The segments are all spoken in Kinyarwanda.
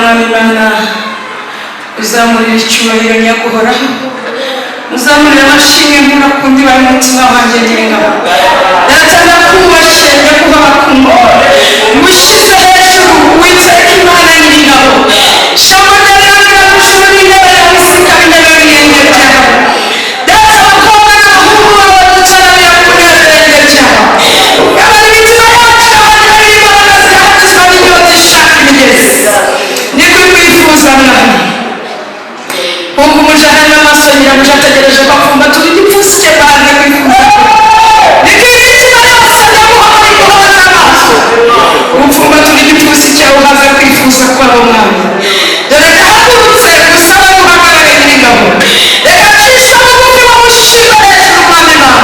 Mwami Imana, uzamurira icyubahiro nyaguhoraho, uzamurira amashimwe nkura ku ndiba y'umutima wanjye. Nyiringabo Data, ndakubashye nyakubaha ku ngushyize hejuru, Uwiteka Imana Nyiringabo. Ijambo ryawe riravuga ngo ijuru ni intebe yawe, isi ikaba intebe y'ibirenge byawe. Data, abakobwa n'abahungu bawe dutaramiye ku ntebe y'ibirenge byawe. Yaba imitima yacu yabona imbaraga zihagizwa n'inyota ishaka imigezi, niko kwifuza, Mwami. Nkuko umuja n'amaso nyirabuja ategereje ko apfumbatura igipfunsi cye kandi kwifuza, niko imitima yose ndaguha guhoza amaso upfumbatura igipfunsi cyawe uhaze kwifuza kwabo. Mwami, dore ndahagurutse gusaba guhagarara. Nyir'ingabo, reka ncishe bugufi bamushime hejuru. Mwami Mana,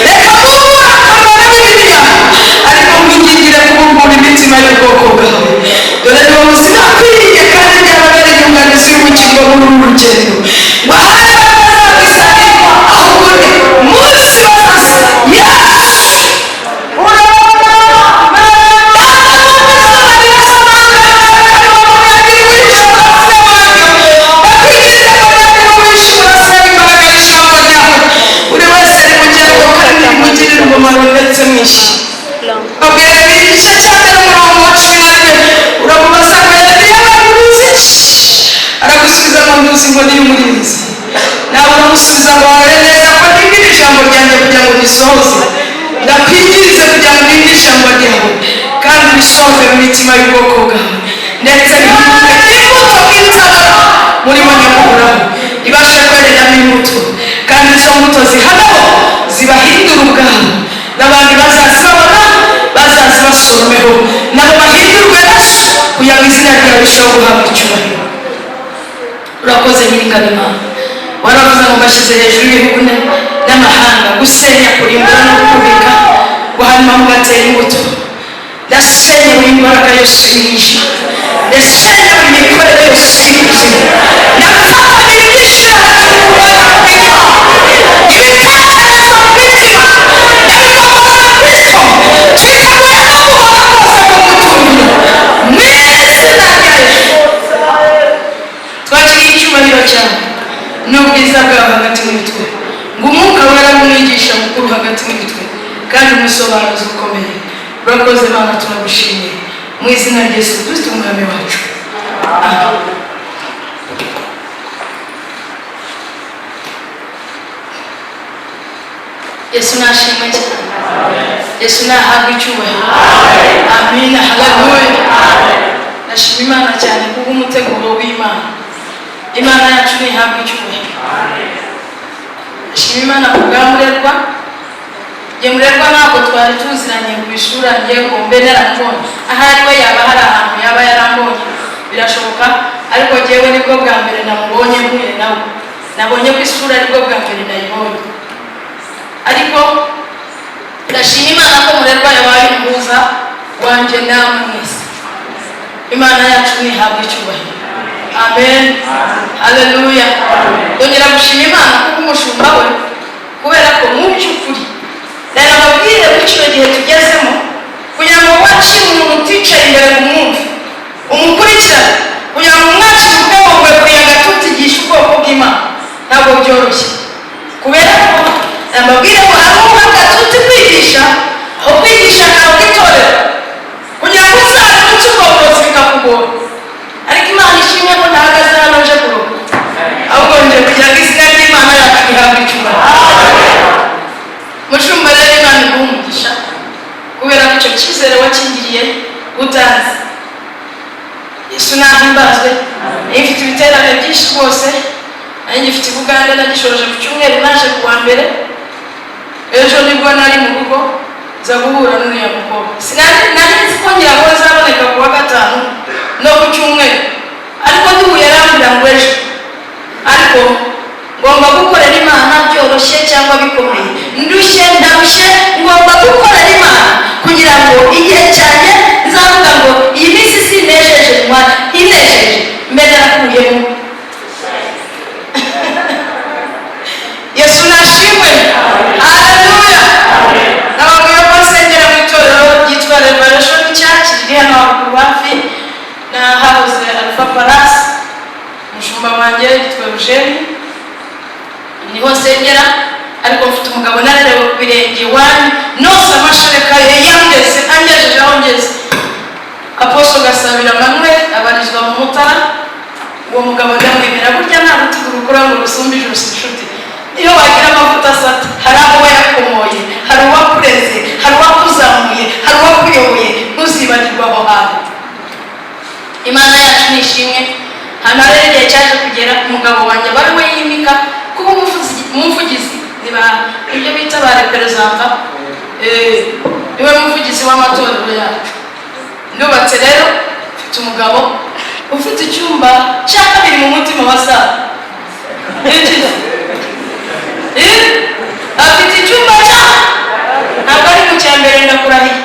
reka mubura akamaro w'Bibiliya, ariko mwingingire kubumbura imitima y'ubwoko bwawe. Dore ni wowe uzakwiriye kandi byababera inyunganizi y'ubugingo muri uru rugendo, ngo ahari batazabisabirwa, ahubwo ni munsi bazaza Yesu. Buri wese rimugereho kandi rimugirire umumaro ndetse mwinshi. Abwira igice cya mbere, umurongo wa 11, uramubaza ngo: "Yeremiya, uruzi iki?" Aragusubiza ngo: "Nduzi inkoni y'umurinzi." Nawe uramusubiza ngo: "Wawe neza ko ndindira ijambo ryanjye kugira ngo risohoze." Ndakwingirize kugira ngo ndinde ijambo ryawe kandi risohoze mu mitima y'ubwoko bwawe, ndetse rihinduke imbuto nk'itabara muri bo nyamuhoraho, ibashe kwereramo imbuto, kandi izo mbuto zihabeho zibahindura ubwabo, n'abandi bazazibabona bazaza basoromeho, nabo bahindurwe nazo, kugira ngo izina ryawe rirusheho guhabwa icyubahiro. Urakoze, Nyiringabo Imana. Waravuze ngo: "Mbashyize hejuru y'ibihugu n'amahanga gusenya, kurimbura no kubika, ngo hanyuma mugatera imbuto." Ndasenya buri mbaraga yose y'umwijima, ndasenya buri mikorere yose y'ikuzimu, ndafata ibishaka kubika ibitekerezo mu mitima, ndabigomora Kristo. Twiteguye no guhora kose kugutumira mu izina rya Yesu. Twakiriye icyubahiro cyawe n'ubwiza bwawe hagati muri twe, ngo Umwuka Wera umwigisha mukuru hagati muri twe kandi umusobanuzi ukomeye. Urakoze Mana, turagushimiye mu izina rya Yesu Kristo Umwami wacu, amen. Yesu nashimwe cyane, Yesu nahabwa icyubahiro. Amina, haleluya. Ndashima Imana cyane kubw'umuteguro w'Imana. Imana yacu ntihabwa icyubahiro. Ndashima Imana ku bwa Murerwa. Njye Murerwa ntabwo twari tuziranye ku ishuri, ngiye ngo mbe naramubonye. Ahari we yaba hari ahantu yaba yarambonye, birashoboka, ariko njyewe nibwo bwa mbere namubonye mpuye nawe. Nabonye ko isura aribwo bwa mbere nayibonye, ariko ndashima Imana ko Murerwa yabaye umuhuza wanjye namwe mwese. Imana yacu ntihabwa icyubahiro. Amen, haleluya. Ndongera gushima Imana kuko umushumba we, kubera ko mu by'ukuri rero ababwire muri kino gihe tugezemo, kugira ngo wakire umuntu uticaye imbere mu mwumve umukurikirane, kugira ngo umwakire ubwe wowe kuyaga tutigisha ubwoko bw'Imana, ntabwo byoroshye, kubera ko nababwire ngo hari uhabwa tuti kwigisha, aho kwigisha ntabwo itorero, kugira ngo uzabutse ubwo burozi bikakugora. Ariko Imana ishimwe ko ntahagaze hano nje kuroga, ahubwo nje kugira ngo izina ry'Imana yacu rihabwe icyubahiro. Mushumba rero, Imana iguhe umugisha kubera ko icyo cyizere wakingiriye utazi. Yesu nahimbazwe. Niyo mfite ibiterane byinshi rwose, nanjye ngifite i Bugande, nagishoje ku cyumweru, naje ku wa mbere. Ejo nibwo nari mu rugo, nza guhura n'uriya mukobwa. Sinari nari nzi ko ngira ngo nzaboneka ku wa gatanu no ku cyumweru, ariko duhuye arambwira ngo ejo. Ariko ngomba gukorera Imana byoroshye cyangwa bikomeye, ndushye ndarushye, ngomba gukorera Imana kugira ngo igihe cyanjye nzavuga ngo iyi minsi sinejeje mwana ntinejeje mbe narakuyemo. Yesu nashimwe, haleluya. Nababwiye ko nsengera mu itorero ryitwa Revelation Church, riri hano haruguru hafi na hahoze Alpha. Mugabo narerewe ku birenge iwanyu, nose amashereka ye yangeze, angejeje aho ngeze. Apostle Gasabira Manuel abarizwa mu Mutara. Uwo mugabo ndamwemera. Burya nta rutugu rukura ngo rusumbe ijosi, inshuti. Iyo wagira amavuta asata, hari aho wayakomoye, hari uwakureze, hari uwakuzamuye, hari uwakuyoboye. Ntuzibagirwe aho hantu. Imana yacu ni ishimwe. Hano rero igihe cyaje kugera, umugabo wanjye aba ari we yimika kuba umuvugizi, niba ibyo bita ba représentant, niwe muvugizi w'amatorero yacu. Ndubatse rero, mfite umugabo ufite icyumba cya kabiri mu mutima wa Sara. Iki? Afite icyumba cya, ntabwo ari mu cya mbere, ndakurahiye.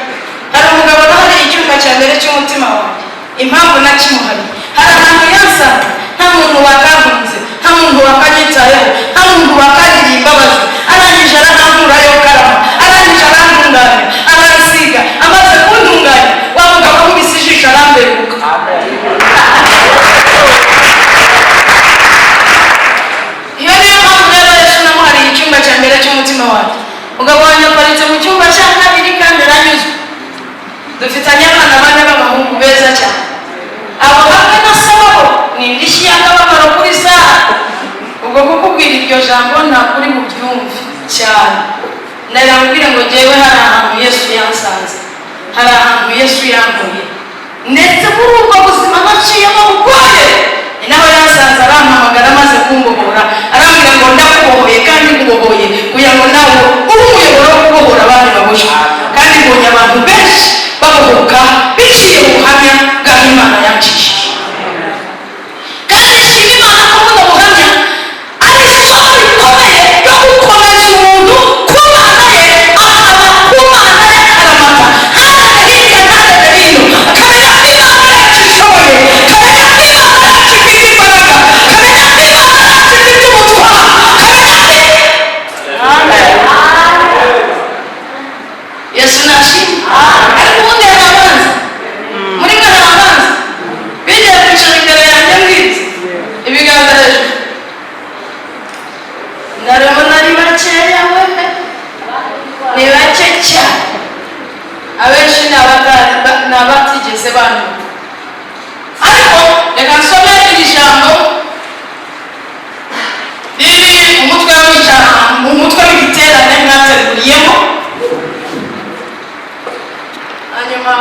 Hari umugabo nahariye icyumba cya mbere cy'umutima wanjye. Impamvu nakimuhariye, hari ahantu yansanga nta muntu wakankunze, nta muntu wakanyitayeho, nta muntu wakangiriye imbabazi. Arangije aranankurayo karama, arangije arantunganya, aransiga. Amaze kuntunganya, wa mugabo akubise ijisho arambeguka. Iyo niyo mpamvu rero Yesu namuhariye icyumba cya mbere cy'umutima wanjye. Umugabo wanjye aparitse mu cyumba cya kabiri kandi aranyuzwe. Dufitanye abana bane b'abahungu beza cyane. Abo hamwe na sabo ni indishyi y'akababaro kuri Sara. Ubwo kukubwira iryo jambo ntabwo uri bubyumve cyane. Naramubwira ngo jyewe hari ahantu Yesu yansanze, hari ahantu Yesu yankuye, ndetse muri ubwo buzima naciyemo bugoye ni naho yansanze, arampamagara. Amaze kumbohora arambwira ngo ndakubohoye, kandi nkubohoye kugira ngo nawe ube umuyoboro wo kubohora abandi baboshywe. Kandi mbonye abantu benshi babohoka biciye mu buhamya bw'aho Imana yancishije. Kandi nshima Imana ko buno buhamya ari isomo rikomeye ryo gukomeza umuntu ku Mana ye, akaba ku Mana ye akaramata, ntarebe hirya, ntarebe hino, akamenya ko Imana yacu ishoboye, akamenya ko Imana yacu ifite imbaraga, akamenya ko Imana yacu ifite umutwaro, akamenya ko Yesu nashimwe. Ariko ubundi hari abanzi muri mwe, hari abanzi bigiye kwicara imbere yanjye mbwiriza. Ibiganza hejuru. Ndarabona ari bakeya we, ni bake cyane. Abenshi ni abatigeze banyura. Ariko reka nsome iri jambo riri umutwe w'icyaha, mu mutwe w'igiterane mwateguriyemo, hanyuma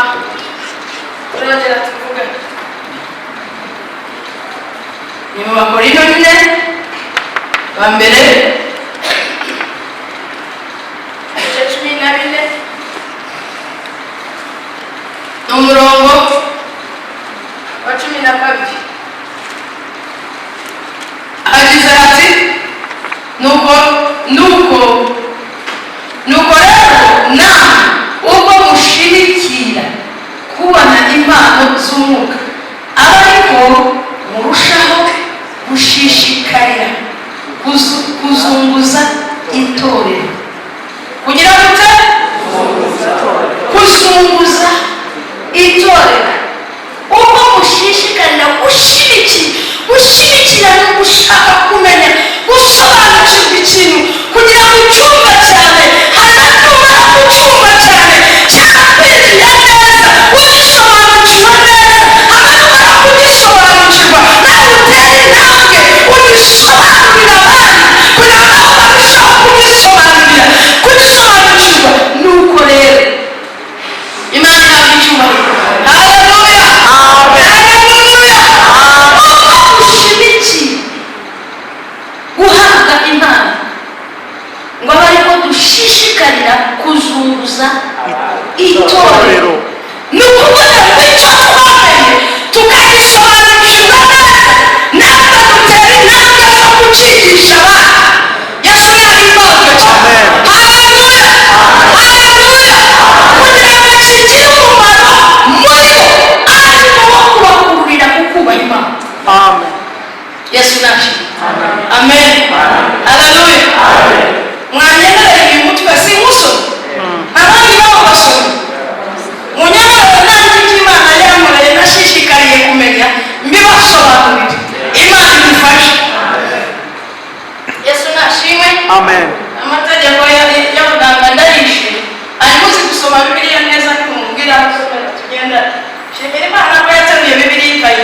turongera tuvugane. Ni mu Bakorinto nyine ba mbere, ibice 14, ni umurongo wa 12. Agize ati: Nuko rero namwe ubwo mushimikira kubona impano z'umwuka, aba ariko murushaho gushishikarira kuzunguza itorero." Kugira gute? Kuzunguza itorero. Ubwo mushishikarira gushyigikira no gushaka kumenya, gusobanukirwa ikintu kugira ngo ucyumve cyane, hanyuma numara kucyumva cyane, cyakwinjiye neza, ugisobanukiwe neza, hanyuma numara kugisobanukirwa nawe utere intambwe ugisobanurira abandi kugira ngo nabo barusheho kugisobanukirwa. Nuko rero Imana ihabwa icyubahiro. Haleluya, haleluya! Uko dushimikiye guhabwa impano, ngo abe ariko dushishikarira kuzunguza itorero. Ni ukuvuga ngo icyo twamenye tukagisobanukirwa neza, natwe dutera intambwe zo kucyigisha abandi. Yesu nahimbazwe cyane. Haleluya, haleluya! Kugira ngo kigire umumaro muri bo, ariko wo kubakururira kukubaha Imana. Amen. Yesu nashimwe. Amen, haleluya! Mwanyemereye uyu mutwe si nkusome, abandi nabo basome. Munyemerere nanjye icyo Imana yankoreye nashishikariye kumenya mbibasobanurire. Imana idufashe.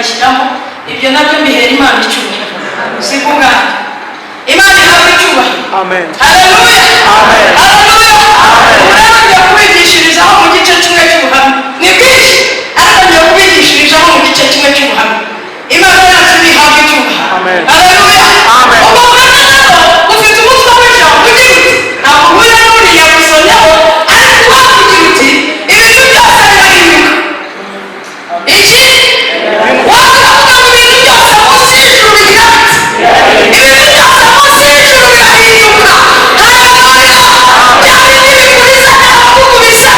akayishyiramo. Ibyo nabyo mbihera Imana icyubahiro, si ku bwanjye. Imana ihabwa icyubahiro. Amen. Haleluya. Amen. Haleluya. Rero ngiye kubigishirizaho mu gice kimwe cy'ubuhamya. Ni bwinshi, ariko ngiye kubigishirizaho mu gice kimwe cy'ubuhamya. Imana yacu ntihabwa icyubahiro. Amen. Haleluya. Amen. Ubwo buhamya rero ufite umutwe w'ijambo ugira uti, ntabwo uhura n'uriya gusomyaho, ariko wakugira uti ibintu byose birahinduka. Iki wakavuga ngo ibintu byose munsi y'ijuru bigira biti, ibintu byose munsi y'ijuru birahinduka. Haleluya. Bya bindi bikuriza n'abakugubisa.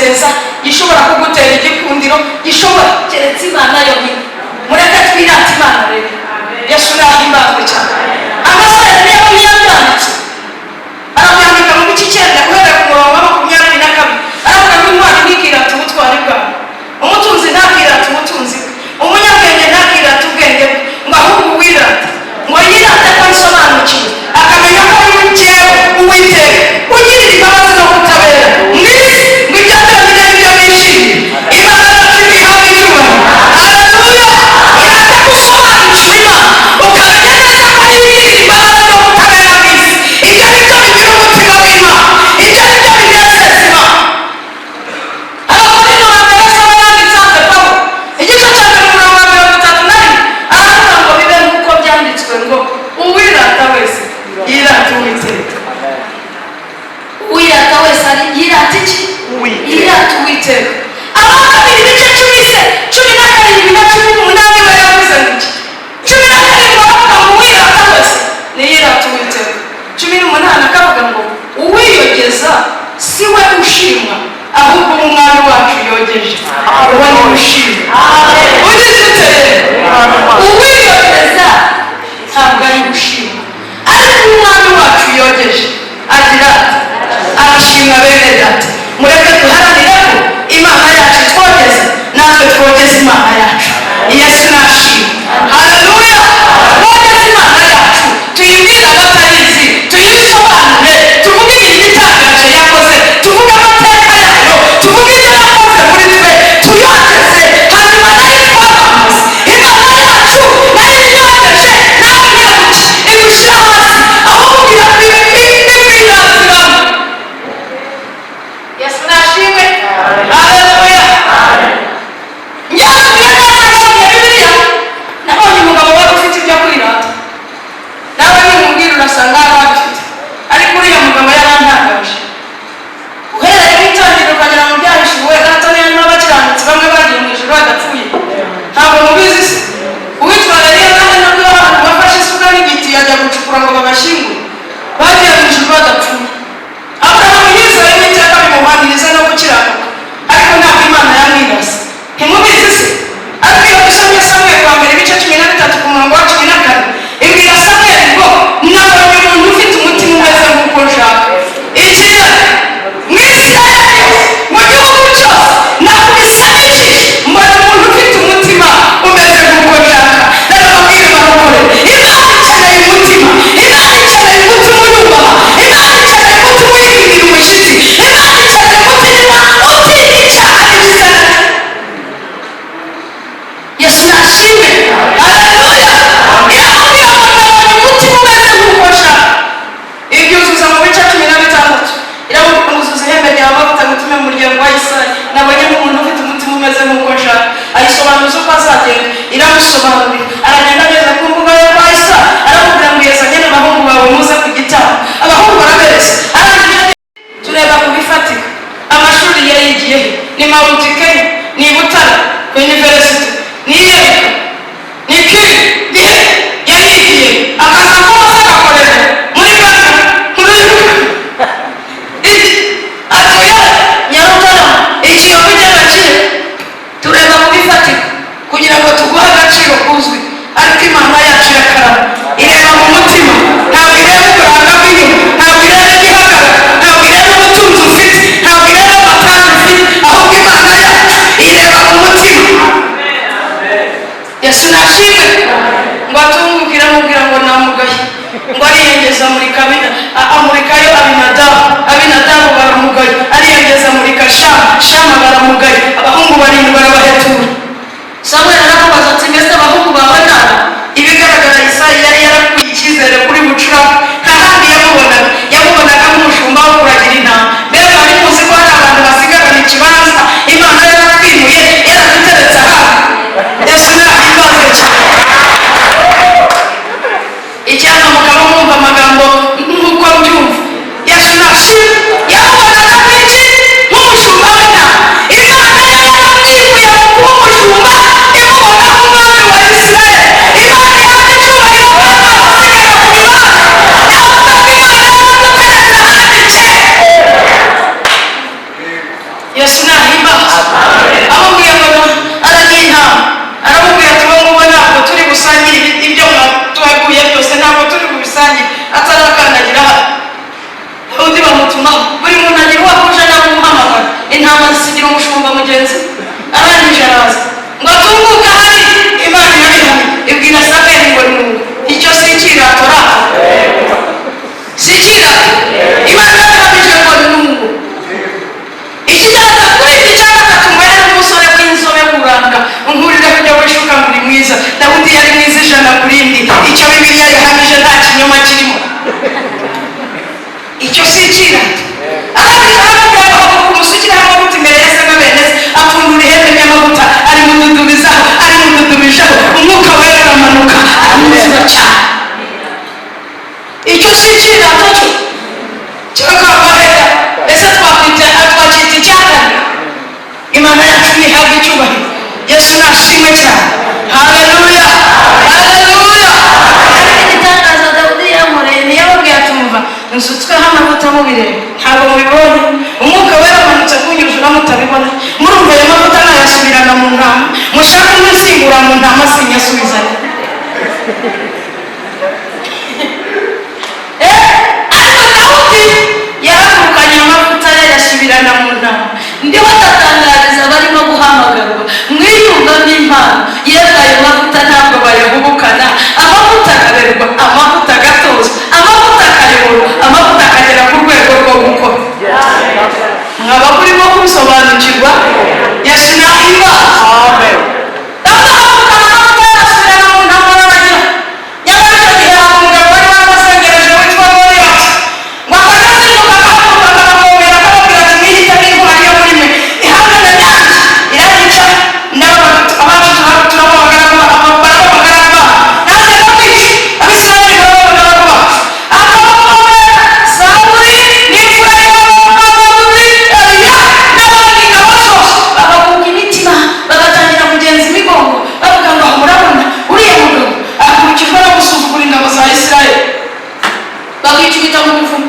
kukunezeza, gishobora kugutera igikundiro, gishobora, keretse Imana yonyine. Mureke twirate Imana rero. Yesu nahimbazwe cyane. Amasaha niyo yabyanditse, arabyandika mu bice 9 guhera ku murongo wa 22. Aravuga ngo intwari ntikirate ubutwari bwawe, umutunzi ntakirate ubutunzi bwe, umunyabwenge ntakirate ubwenge bwe, ngo ahubwo uwirata ngo yirate ko asobanukiwe, akamenya ko ari njyewe Uwiteka ugirira imbabazi no kutabera mu isi, ngo ibyo byonyine nibyo nishimiye. Imana yacu ihabwe icyubahiro. Haleluya! Irate ko usobanukiwe Imana, ukamenya neza ko ari igirira imbabazi no kutabera mu isi. Ibyo ni byo bigira umutima w'Imana, ibyo ni byo binezeza Imana. Abakorinto ba mbere saba yanditse ate Pawulo? Igice cya mbere, umurongo wa 31, aravuga ngo bibe nk'uko byanditswe ngo uwirata wese yirata Uwiteka. Uwirata wese ari yirata iki? Uwiteka. Yirata Uwiteka. Abakabiri ibice 10 se, 17 na 18, we yavuze ngo iki? 17 baravuga ngo uwirata wese niyirata Uwiteka. 18 akavuga ngo uwiyogeza si we ushimwa, ahubwo umwami wacu yogeje uwo ni ushimwa. Ugize ute rero? Uwiyogeza ntabwo ari gushimwa, ariko umwami wacu yogeje agira ati arashimwa. Bene data, mureke duharanire ko Imana yacu twogeze, natwe twogeze Imana yacu. Yesu nashimwe. Haleluya! Twogeze Imana yacu, tuyibwire abatayizi, tuyisobanure, tuvuge imirimo itangaje yakoze, tuvuge amateka yayo, tuvuge ibyo yakoze muri twe, tuyogeze, hanyuma nayo twamamaze. Imana yacu nayo iyogeje, nawe iraguca igushyira hasi, ahubwo ikwirasiramo. Yesu nashimwe. Haleluya! Njyewe nabonye Bibiliya, nabonye umugabo wari ufite ibyo kwirata. Nawe nimubwira urasanga yari abifite, ariko uriya mugabo yarantangaje. Uhereye mu itangiriro ukagera mu Byahishuwe, data niyo n'abakiranutsi bamwe bagiye mu ijuru badapfuye. Ntabwo mubizi se? Uwitwa Eliya kandi nabwo abantu bafashe isuka n'igiti ajya gucukura ngo babashyingure, bagiye mu ijuru badapfuye. Aburahamu yizeye Uwiteka bimuhwaniriza no gukiranuka, ariko ntabwo Imana yamwirase. Ntimubizi se? Ariko iyo dusomye Samweli wa mbere ibice 13 ku murongo wa 14, ibwira Samweli ngo nabonye umuntu ufite umutima umeze nk'uko nshaka. Ikirere mu Isirayeli yose, mu gihugu cyose, nakubise n'ijisho mbona umuntu ufite umutima umeze nk'uko nshaka. Rero babwire barokore, Imana ikeneye umutima. Imana ikeneye umutima uyubaha. Imana ikeneye umutima uyihindira umushyitsi. Imana ikeneye umutima utinya icyaha n'igisa nacyo. Yesu nashimwe. Haleluya! Iramubwira ngo nabonye umutima umeze nk'uko nshaka. Ibyuzuza mu bice 16, iramubwira ngo uzuza ihembe ryawe amavuta ngutume mu muryango wa Isayi, nabonyemo umuntu ufite umutima umeze nk'uko nshaka. Ayisobanuza uko azagenda, iramusobanurira. Aragenda, ageze ku mbuga yo kwa Isayi, aramubwira ngo yezanye n'abahungu bawe muze ku gitambo. Abahungu barabereza. Arangije, tureba ku bifatika. Amashuri yayigiye he? Ni Mount Kenya, ni i Butare ku university, ni Iyerika, ni kiri, ni he yayigiye? Akaza kose agakorera muri banki nkuru y'igihugu. Iki atuye Nyarutarama, Ikiyovu cy'abakire. Tureba ku bifatika kugira ngo tuguhe agaciro kuzwi, ariko Imana yacu irakaraba, ireba mu mutima. Ntabwo ireba uburanga bw'inyuma, ntabwo ireba igihagararo, ntabwo ireba ubutunzi ufite, ntabwo ireba amatara ufite, ahubwo Imana yacu ireba mu mutima. Intama zisigira umushumba mugenzi. Arangije araza ngo atunguke ahari Imana irabihamya, ibwira Samweli ngo nuko icyo si ikirato rato, si ikirato. Imana irabihamije ngo nuko ikigaragaza kuri iki cya gatatu, ngo yari umusore w'inzobe w'uburanga, nkurira kujya wishuka ngo uri mwiza. Dawudi yari mwiza 100%. Icyo Bibiliya yahamije nta kinyoma kirimo, icyo si ikirato. Arangije aramubwira ngo haguruka umusukire amavuta imbere ya se na bene se. Apfundura ihembe ry'amavuta, arimududubizaho, arimududubijeho, Umwuka Wera aramanuka, aramwuzura cyane. Icyo si ikirato cyo cyakabahera. Ese twakwita, twacyita icyakane? Imana yacu ntihabwa icyubahiro. Yesu nashimwe cyane. Haleluya, haleluya. Ariko igitangaza Dawudi yankoreye, ntiyababwiye ati: "Umva, nsutsweho amavuta mubireba, ntabwo mubibonye? Umwuka Wera amanutse kunyuzura, mutabibona? Murumva ayo mavuta nayasubirana mu ntama? Mushaka umusimbura mu ntama, sinyasubizanye." Ariko Dawudi yahagurukanye amavuta ye, yasubirana mu ntama. Ndiho ndatangariza abarimo guhamagarwa, mwiyumvamo impano. Yewe, ayo mavuta ntabwo bayahubukana. Amavuta akarerwa, amavuta agatozwa, amavuta akayoborwa, amavuta akagera ku rwego rwo gukora. Mwaba murimo kubisobanukirwa? Yesu nahimbaza. Dawudi ahagurukana amavuta, yasubirana mu ntama baragira. Nyamara icyo gihe hari umugabo wari warabasengereje witwa Goliyati, ngo akanazinduka, akahaguruka, akabavomera, akababwira ati: "Mwihitemo intwari yo muri mwe ihangana nanjye, iranyica, abacu turababagaragu, barababagaragu, nanjye ndakwica, Abisirayeli barababagaragu bacu." Akabavomera. Sawuli n'imfura y'Abadawudi Eliya n'abandi ngabo zose bagakuka imitima, bagatangira kugenza imigongo, bavuga ngo: "Murabona uriya mugabo akurikijwe no gusuzugura ingabo za Isirayeli." Bakicubita mu buvumo.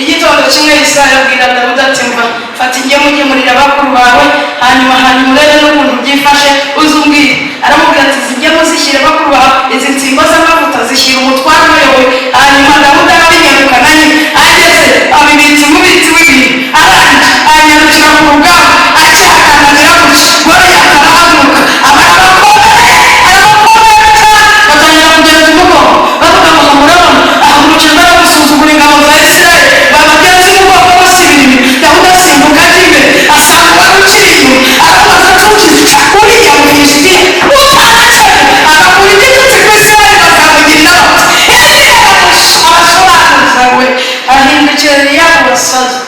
Igitondo kimwe Yesaya abwira Dawudi ati: "Mva, fata ingemu ugemurira bakuru bawe, hanyuma urebe n'ukuntu byifashe, uze umbwire." Aramubwira ati: "Izi ngemu zishyire bakuru bawe, izi nsimbo z'amavuta zishyira umutware uyoboye." Hanyuma Dawudi arabinyarukana nyine, ageze abibitsa umubitsi w'ibintu. Arangije anyarukira ku rugamba, akihakananira gutya, Goliyati arahaguruka, aba arabakomeye, arabakomeye cyane. Batangira kugenza umugongo, bavuga ngo: "Murabona ahagurukijwe no gusuzugura ingabo za Isirayeli." Babagenza umugongo basubira inyuma. Dawudi asimbuka ajya imbere, asanga wari ukiri inyuma, aramubaza ati: "Ukizica uriya Mufilisitiya utaracanye, agakura igitutsi ku Isirayeli, bazamugirira bati?" Abasobanuza we ahindukira Eliyabu basaza,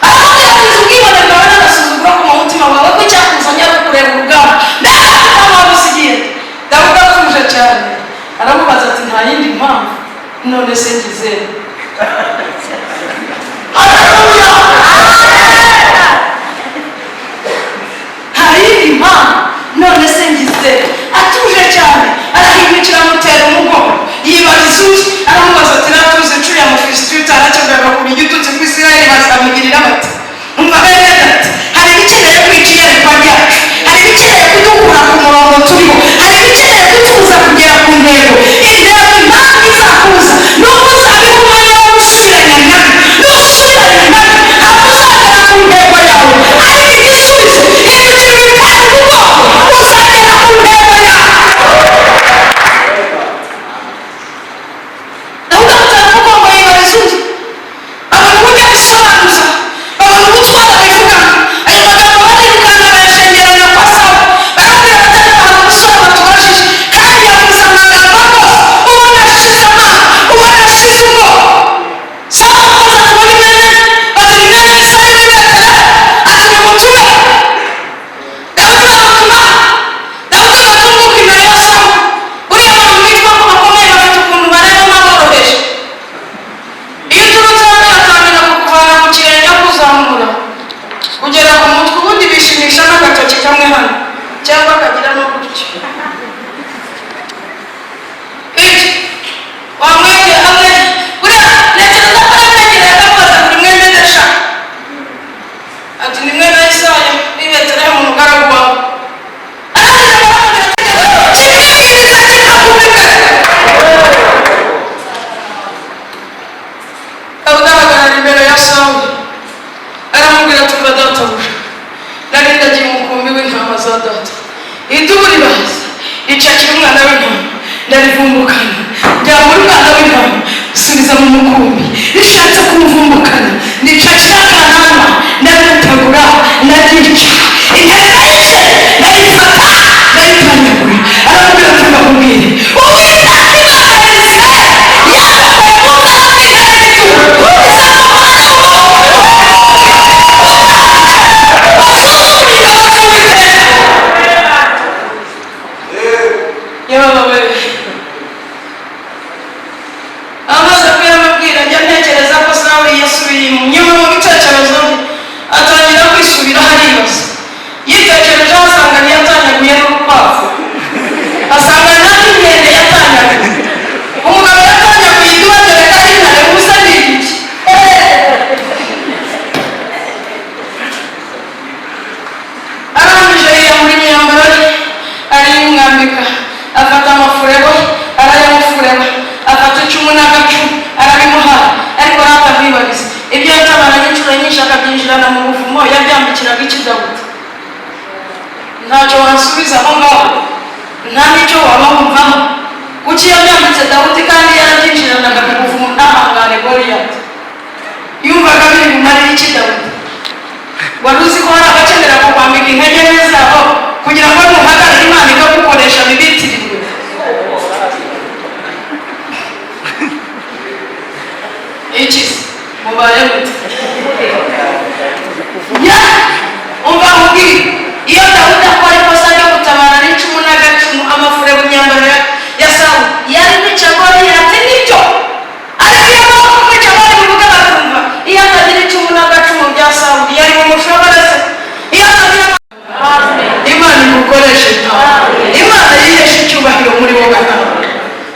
aramubwira ati: "Ubwibone bwawe n'agasuzuguro ku mutima wawe, ko icyakuzanye ari ukureba urugamba, mbega waba usigiye?" Dawudi atuje cyane aramubaza ati: "Nta yindi mpamvu? None se ngize?" Haleluya! "Nta yindi mpamvu? None se ngize?" Atuje cyane arahindukira, amutera umugongo, yibariza undi, aramubaza ati: "Natuze inshuro ya Mufilisitiya utarakebwaga ku igitutsi ku Isirayeli, bazamugirira bati?" Umva bene data, hari ibikeneye kwica iyerekwa ryacu, hari ibikeneye kudukura ku murongo turiho, hari ibikeneye kutubuza kugera ku ntego. Intego, impamvu izakuza ni uko uzabiha umwanya wo gusubiranya nawe. Nusubiranya nawe, ntabwo uzagera ku ntego yawe. Ariko igisubizo, hindukira ubitera umugongo, uzagera ku ntego yawe. Ndarivumbukana, ryambura umwana w'intama, subiza mu mukumbi. Rishatse kumuvumbukana, nicakira akananwa, ndarimutagura, ndaryica. Intare ndayishe, ndayifata, ndayitanyagura. Aramubwira ati: "Mbakubwire, Uwiteka Imana ya Isirayeli yakuye mu bwami bw'intare y'igihugu, izamuha basuzugura ingabo z'Uwiteka." Yewe, amaze kuyamubwira, njya ntekereza ko Sawuli yasubiye inyuma mu bitekerezo bye, atangira kwisubiraho, aribaza. Yitekerejeho, asanga ntiyatanyaguye n'urukwavu, asanga nta n'inkende yatanyaguye. Umugabo yatanyaguye iduba, dore ko ari intare, ubusa ni ibiki? Arangije yiyambura imyambaro ye, arayimwambika, afata amafurebo arayamufureba, afata icumu n'agacumu arabimuha. Ariko ratakwibariza ibyo yatabaranye inshuro nyinshi akabyinjirana mu buvumo, yabyambikiraga iki Dawudi? Ntacyo wansubiza aho ngaho, nta n'icyo waba wumvaho. Kuki yabyambitse Dawudi kandi yarabyinjiranaga mu buvumo ntahangare Goliyati? Yumvaga biri bumarire iki Dawudi? Wari uzi ko hari abakenera kukwambika intege nke zabo kugira ngo nuhagarare Imana ikagukoresha bibitirirwe? Iki se mubaye mute? Ya, umva nkubwire, iyo Dawudi akora ikosa ryo gutabara n'icumu n'agacumu, amafure mu myambaro ya Sawuli, yari kwica Goliyati, nibyo. Ariko iyo baba kwica bari buvuge bakumva, iyo atagira icumu n'agacumu bya Sawuli, yari bumushobore se? Iyo atagira. Imana igukoreshe ntawe, Imana yiheshe icyubahiro muri wowe ntawe.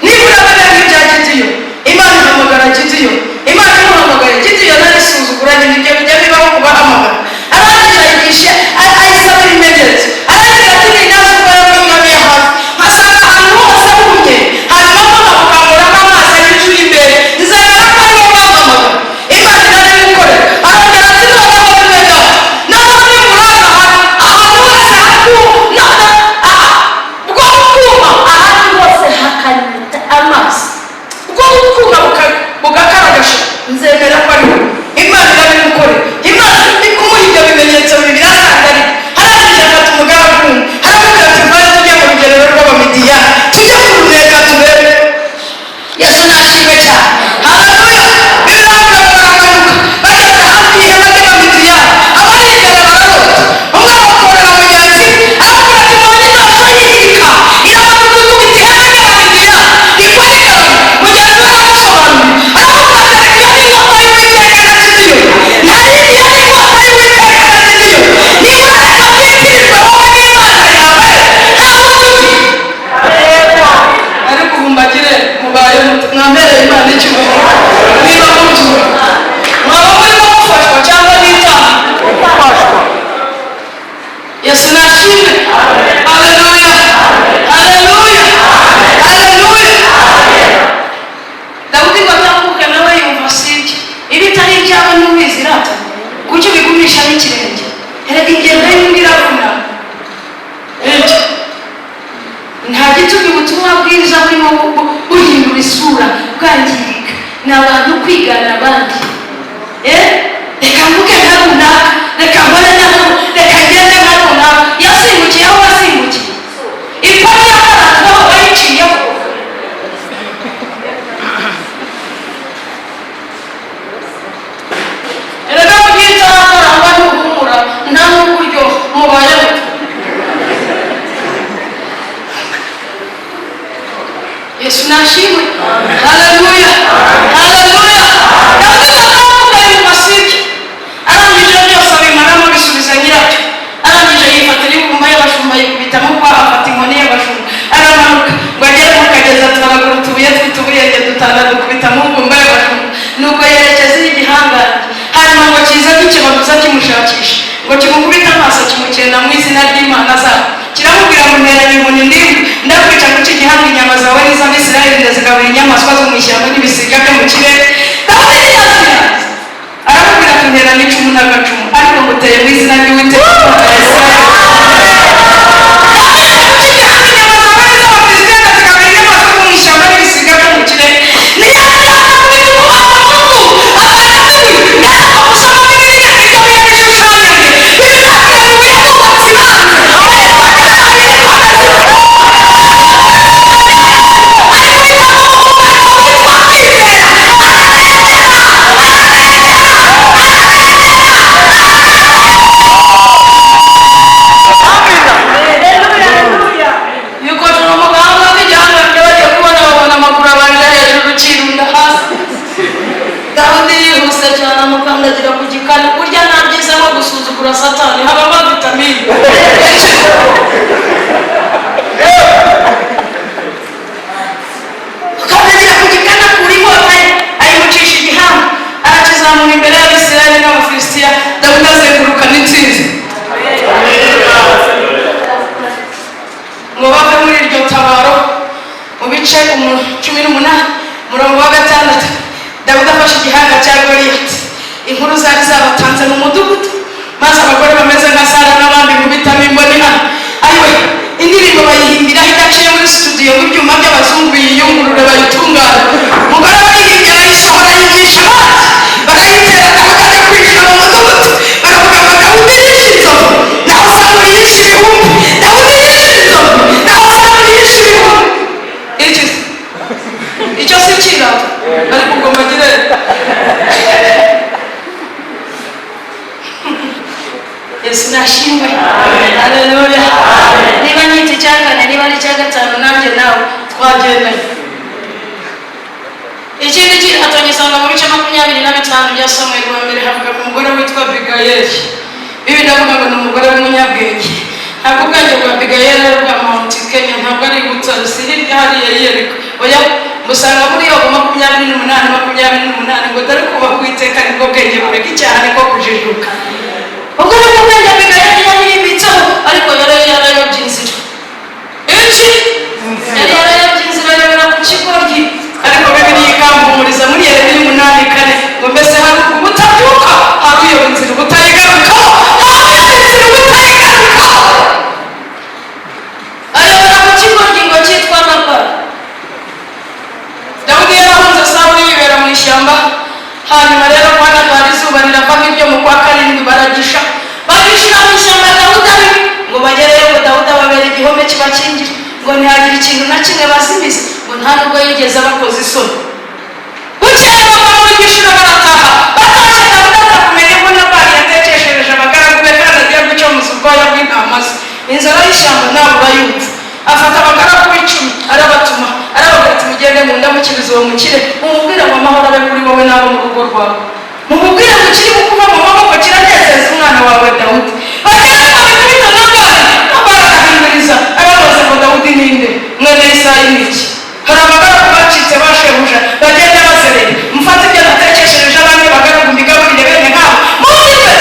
Niba urabona nk'ibya Gidiyo, Imana ihamagara Gidiyo. Imana imuhamagaye, Gidiyo narisuzugura nyine. Ibyo bijya bibaho kubahamagara. Arangije ayigisha, ayisaba ibimenyetso. Arangije ati: "Ninaza ubwoya bw'umwami hafi, nkasanga ahantu hose humye, hanyuma nkabukamuramo amazi ayinjira imbere, nzemera ko ariwo bampamagara." Imana irabimukorera. Arongera ati: "Noneho bimwe data, noneho nimurara ahantu hose hakuma, bwo kuma, ahandi hose hakanyita amazi, bwo kuma bugakaragasha, nzemera ko ari wowe." Imana irabimukorera. Imana kumuha ibyo bimenyetso bibiri, ararangarira. Arangije afata umugaragu umwe, aramubwira ati: "Vayo tujye mu rugerero rw'Abamidiyani, tujye kuruneka turebe." Yesu nashimwe cyane, haleluya. Biravuga ngo baramanuka, bageze hafi y'ihema ry'Abamidiyani, abari imbere bararota. Umwe abakorera mugenzi, aramubwira ati: "Mbonye indoto yihirika, iramanuka ikubita ihema ry'Abamidiyani, rigwa rigaramye." Mugenzi we aramusobanurira, aramubwira ati: "Iyo ni inkota y'Uwiteka na Gidiyoni, nta yindi. Iyo ni inkota y'Uwiteka na Gidiyoni. Niba reka byitirirwe wowe n'Imana yawe, nta wundi uzi." Ariko ubu mbagire mubaye mute? Mwambereye Imana icyubahiro niba mubyumva. Mwaba murimo mufashwa cyangwa n'itaha? Yesu nashimwe, haleluya, haleluya, haleluya. Dawudi ngo atambuke, nawe yumva sibyo. Ibitari ibyawe ntubizi rata, kuki ubigumisha n'ikirenge? Erega ingendo y'undi iravuna. Ibyo nta gitumye ubutumwa bwiza burimo buhindura isura, bwangirika, ni abantu kwigana abandi. Eh, reka mvuge nka runaka, reka nkore nka reka ngende nka runaka. Yasimbukiye aho wasimbukiye? Ipanu yakaranzweho wayiciyeho? Erega mu gihe itarakarangwa ntuhumura, nta n'uburyo mubaye muto. Yesu nashimwe, haleluya, haleluya. Dawidi akavuga yumva sibyo. Arangije byose abimaramo, bisubiza nyirabyo. Arangije yifatira inguma y'abashumba, yikubitamo kwa, afata inkoni y'abashumba, aramanuka ngo agere mu kagezi, atoragura utubuye tw'utubuyenge dutanu, dukubita mu ngumba y'abashumba. Nuko yerekeza igihangange. Hanyuma ngo kiza kikibaguza, kimushakisha, ngo kimukubite amaso, kimukenda mu izina ry'Imana zabo. Kiramubwira ngo: "Nteranye inkoni ndimwe, ndakwica kuki igihanga, inyama zawe n'iz'Abisirayeli ndazigabura inyamaswa zo mu ishyamba n'ibisiga byo mu kirere." Dawidi ntiyazuyaza, aramubwira ati: "Nteranye icumu n'agacumu, ariko nguteye mu izina ry'Uwiteka Imana ya Isirayeli." Dawidi kuki igihanga, inyama zawe n'iz'Abafilisitiya ndazigabura inyamaswa zo mu ishyamba. Kurura satani, habamo vitamine. Ukandagira ku gikana, kura inkota ye, ayimucisha igihanga, arakizamura imbere y'Abisirayeli n'Abafilisitiya. Dawidi azenguruka n'intsinzi. Ngo bave muri iryo tabaro, mu bice 18, umurongo wa 6, Dawidi afashe igihanga cya Goliyati. Inkuru zari zabatanze mu mudugudu, maze abagore bameze nka Sara n'abandi mu bitamo imboni hano, ayiwe, indirimbo bayihimbiraho idaciye muri studio ngo ibyuma by'abazungu yiyungurure bayitungane. Umugore wayihimbye arayisohora, yigisha abandi, barayitera. Dawidi ajya kwinjira mu mudugudu, baravuga ngo: "Dawidi yishe inzovu, naho Sawuli yishe ibihumbi. Dawidi yishe inzovu, naho Sawuli yishe ibihumbi." Iki icyo si ikirato, ariko ubwo mbagire. Yesu nashimwe, haleluya. Niba nyita icya kane, niba ari icya gatanu, nanjye nawe twagendanye. Ikindi kirato ngisanga mu bice 25 bya Samweli wa mbere. Havuga ku mugore witwa Abigayeli. Bibi ndavuga ngo ni umugore w'umunyabwenge. Ntabwo ubwenge bwa Abigayeli ari ubwa Mount Kenya, ntabwo ari Butare, si hirya hariya Yeriko, oya. Musanga muri Yobu 28:28 ngo: "Dore kubaha Uwiteka nibwo bwenge, bureka icyaha niko kujijuka." Ubwo nibwo bwenge Abigayeli yari yibitseho, ariko yari yarayobye inzira. Iki yari yarayobye inzira, ayobera ku kigoryi. Ariko Bibiliya ikampumuriza muri Yeremiya 8:4 ngo: "Mbese hari ubutabyuka, hari uyoba inzira ubutayigarukaho, hari uyoba inzira ubutayigarukaho." Ayobera ku kigoryi ngo cyitwa Nabali. Dawidi yarahunze Sawuli, yibera mu ishyamba. Hanyuma rero kwa Nabali izuba rirava nk'iryo mu kwa karindwi, baragisha, bagishira mu ishyamba. Dawidi ari ngo bagereyo, ngo Dawidi ababera igihome kibakingira, ngo ntihagire ikintu na kimwe bazimiza, ngo nta nubwo yigeze abakoza isoni. Bukeye bava muri gishiro, barataha. Batashye, Dawidi aza kumenya ko Nabali yatekeshereje abagaragu be, kandi agiye gucomuza ubwoya bw'intama ze. Inzara y'ishyamba ntabwo urayumva. Afata abagaragu b'icumi, arabatuma, arababwira ati: "Mugende mu ndamukirize uwo mukire, mumubwire ngo amahoro abe kuri wowe n'abo mu rugo rwawe, mumubwire ngo kiri kuva mu maboko kiranezeza umwana wawe Dawudi." Bageze babikubita Nabali, Nabali arahinduriza, arababaza ngo: "Dawudi ninde? Mwene Isayi ni iki? Hari abagaragu bacitse ba shebuja bagenda bazerera. Mufate ibyo natekeshereje abandi bagaragu, mbigaburire bene nkabo, mubive."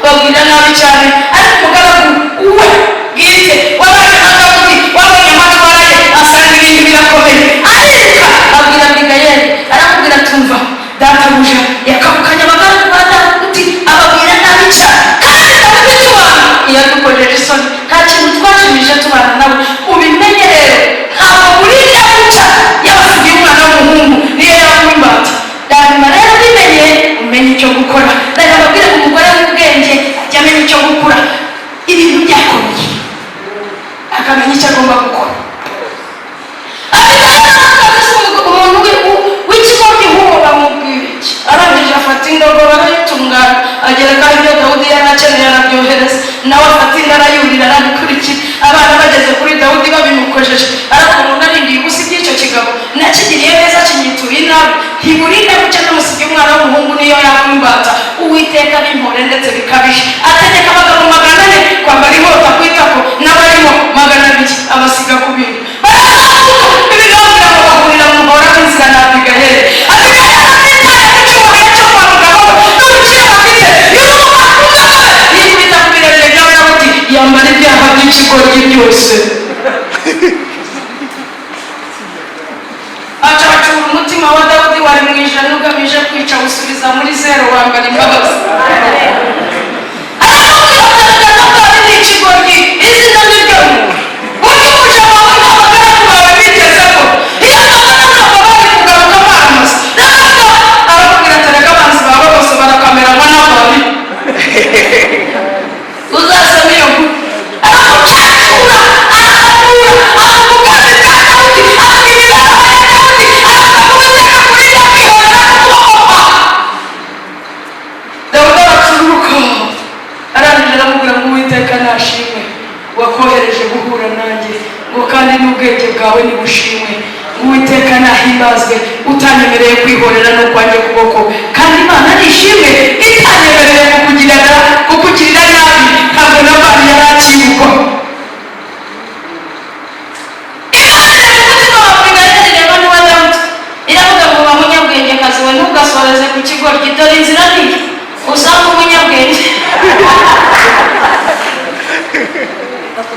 Babwira nabi cyane. Ariko umugaragu we bwite wabanye na Dawudi, wabonye amatwara ye, asanga ibintu birakomeye, ariruka abwira Abigayeli, aramubwira: "Tumva, databuja yakabukanye abagaragu ba Dawudi, ababwira nabi cyane, kandi Dawudi tubana ntiyadukojeje isoni, nta kintu twashimije tubana nawe. Ubimenye rero, ntabwo burinda guca yabasigiye umwana w'umuhungu, niyo yakuba imbata. Hanyuma rero ubimenye, umenye icyo gukora." Reka mbabwire ngo umugore w'ubwenge ajya amenya icyo gukora ibintu byakomeye, akamenya icyo agomba gukora. Umuntu w'ikigoryi nk'uwo bamubwira iki? Arangije afata indogobe, arayitunganya, agerekaho ibyo Dawudi yari akeneye, arabyohereza. Nawe afata inda, arayurira, arabikurikira. Abana bageze kuri Dawudi babimukojeje, ariko umuntu arindiye ubusa iby'icyo kigabo, nakigiriye neza kinyituye inabi. Ntiburinda guca n'umusibye umwana w'umuhungu, niyo yaba imbata. Uwiteka bimpore ndetse bikabije. Ategeka abagabo 400 kwambara inkota ku itako, n'abarimo 200, abasiga ku bintu. Barazamuka, ibiganiro ngo bahurira mu muhora w'inzira na Abigayeli. Abigayeli atitaye ku cyubahiro cyo kwa mugabo we n'ubukire bafite, yuruka ku ndogobe, yikubita ku birenge bya Dawudi, yambara ibyaha by'ikigoryi byose, acacura umutima wa Dawudi wari mu ijana ugamije kwica, awusubiza muri zero, wambara imbabazi. Aramubwira ati: "Nabali ni ikigoryi, izina ni ryo muntu. Burya umuja wawe n'abagaragu bawe bigezeho, iyo babona ntabwo bari kugaruka bamaze." Reka, aramubwira ati: "Reka, abanzi bawe bose barakamera nka Nabali." Uzasome iyo nkuru. Aramucacura, aramukura, avuga ubwami bwa Dawudi, avuga imibereho ya Dawudi, avuga ko Uwiteka kurinda kwihorera n'ukuboko kwawe. Dawudi aracururuka, arangije aramubwira ngo: "Uwiteka nashimwe wakohereje guhura nanjye, ngo kandi n'ubwenge bwawe nibushimwe, ngo Uwiteka nahimbazwe." Utanyemereye kwihorera n'ukwanjye kuboko, kandi Imana nishimwe itanyemereye kukugirira nabi. Ntabwo Nabali yari akibukwa. Imana iri mu mutima wa Abigayeli, reba niwa Dawudi, iravuga ngo: "Wa munyabwengekazi we, ntugasoreze ku kigoryi. Dore inzira niyo usanga umunyabwenge."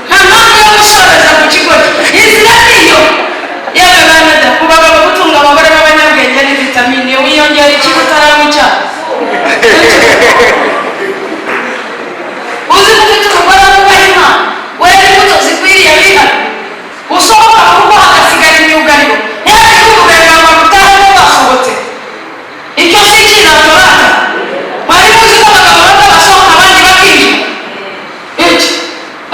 Nta mpamvu yo gusoreza ku kigoryi, inzira niyo. Yewe bene da, ku bagabo gutunga abagore b'abanyabwenge ni vitamine. Wiyongera ikibi utaranywa icyayi. Uzi ko ufite umugore wubaha Imana, wera imbuto zikwiriye bihano, usohoka mu rugo hagasigara imyugariro, ntihagire guverinoma gutahamo basohotse. Icyo si ikirato rata? Mwari muzi ko abagabo bamwe basohoka abandi bakinjira iki?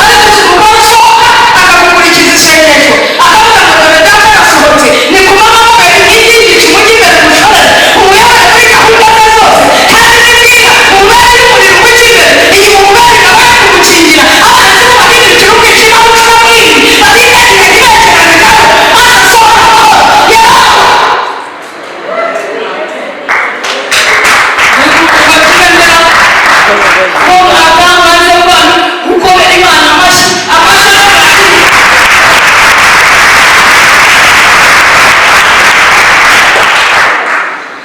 Ariko uzi umugore usohoka akagukurikiza isengesho, akavuga ngo: "Dore data arasohotse, ni ku manywa mubera inkingi y'igicu, mujye imbere mushorere, umuyobore muri gahunda ze zose, kandi ni bwiza umubere y'umuriro umujye imbere, iyi mumubere ikaba yakumukingira abanzi bo bahindukira umwijima w'icuraburindi, batindagiye ntibegerane nabo, maze asohoka amahoro yawe." Ko mwatangaje abantu gukomera Imana amashyi, amashyi n'amashyi.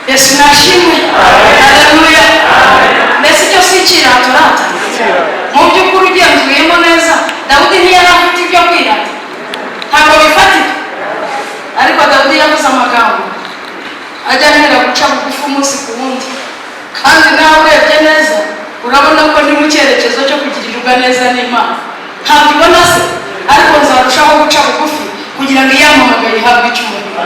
Yesu nashimwe, haleluya. Mbese icyo si ikirato rata? Mu by'ukuri ugenzuyemo neza, Dawudi ntiyari afite ibyo kwirata, ntabwo bifatika. Ariko Dawudi yavuze amagambo ajya antera guca bugufi umunsi ku wundi, kandi nawe urebye neza urabona ko ndi mu cyerekezo cyo kugirirwa neza n'Imana. Ntabwo ibona se? Ariko nzarushaho guca bugufi kugira ngo iyampamagaye ihabwe icyubahiro.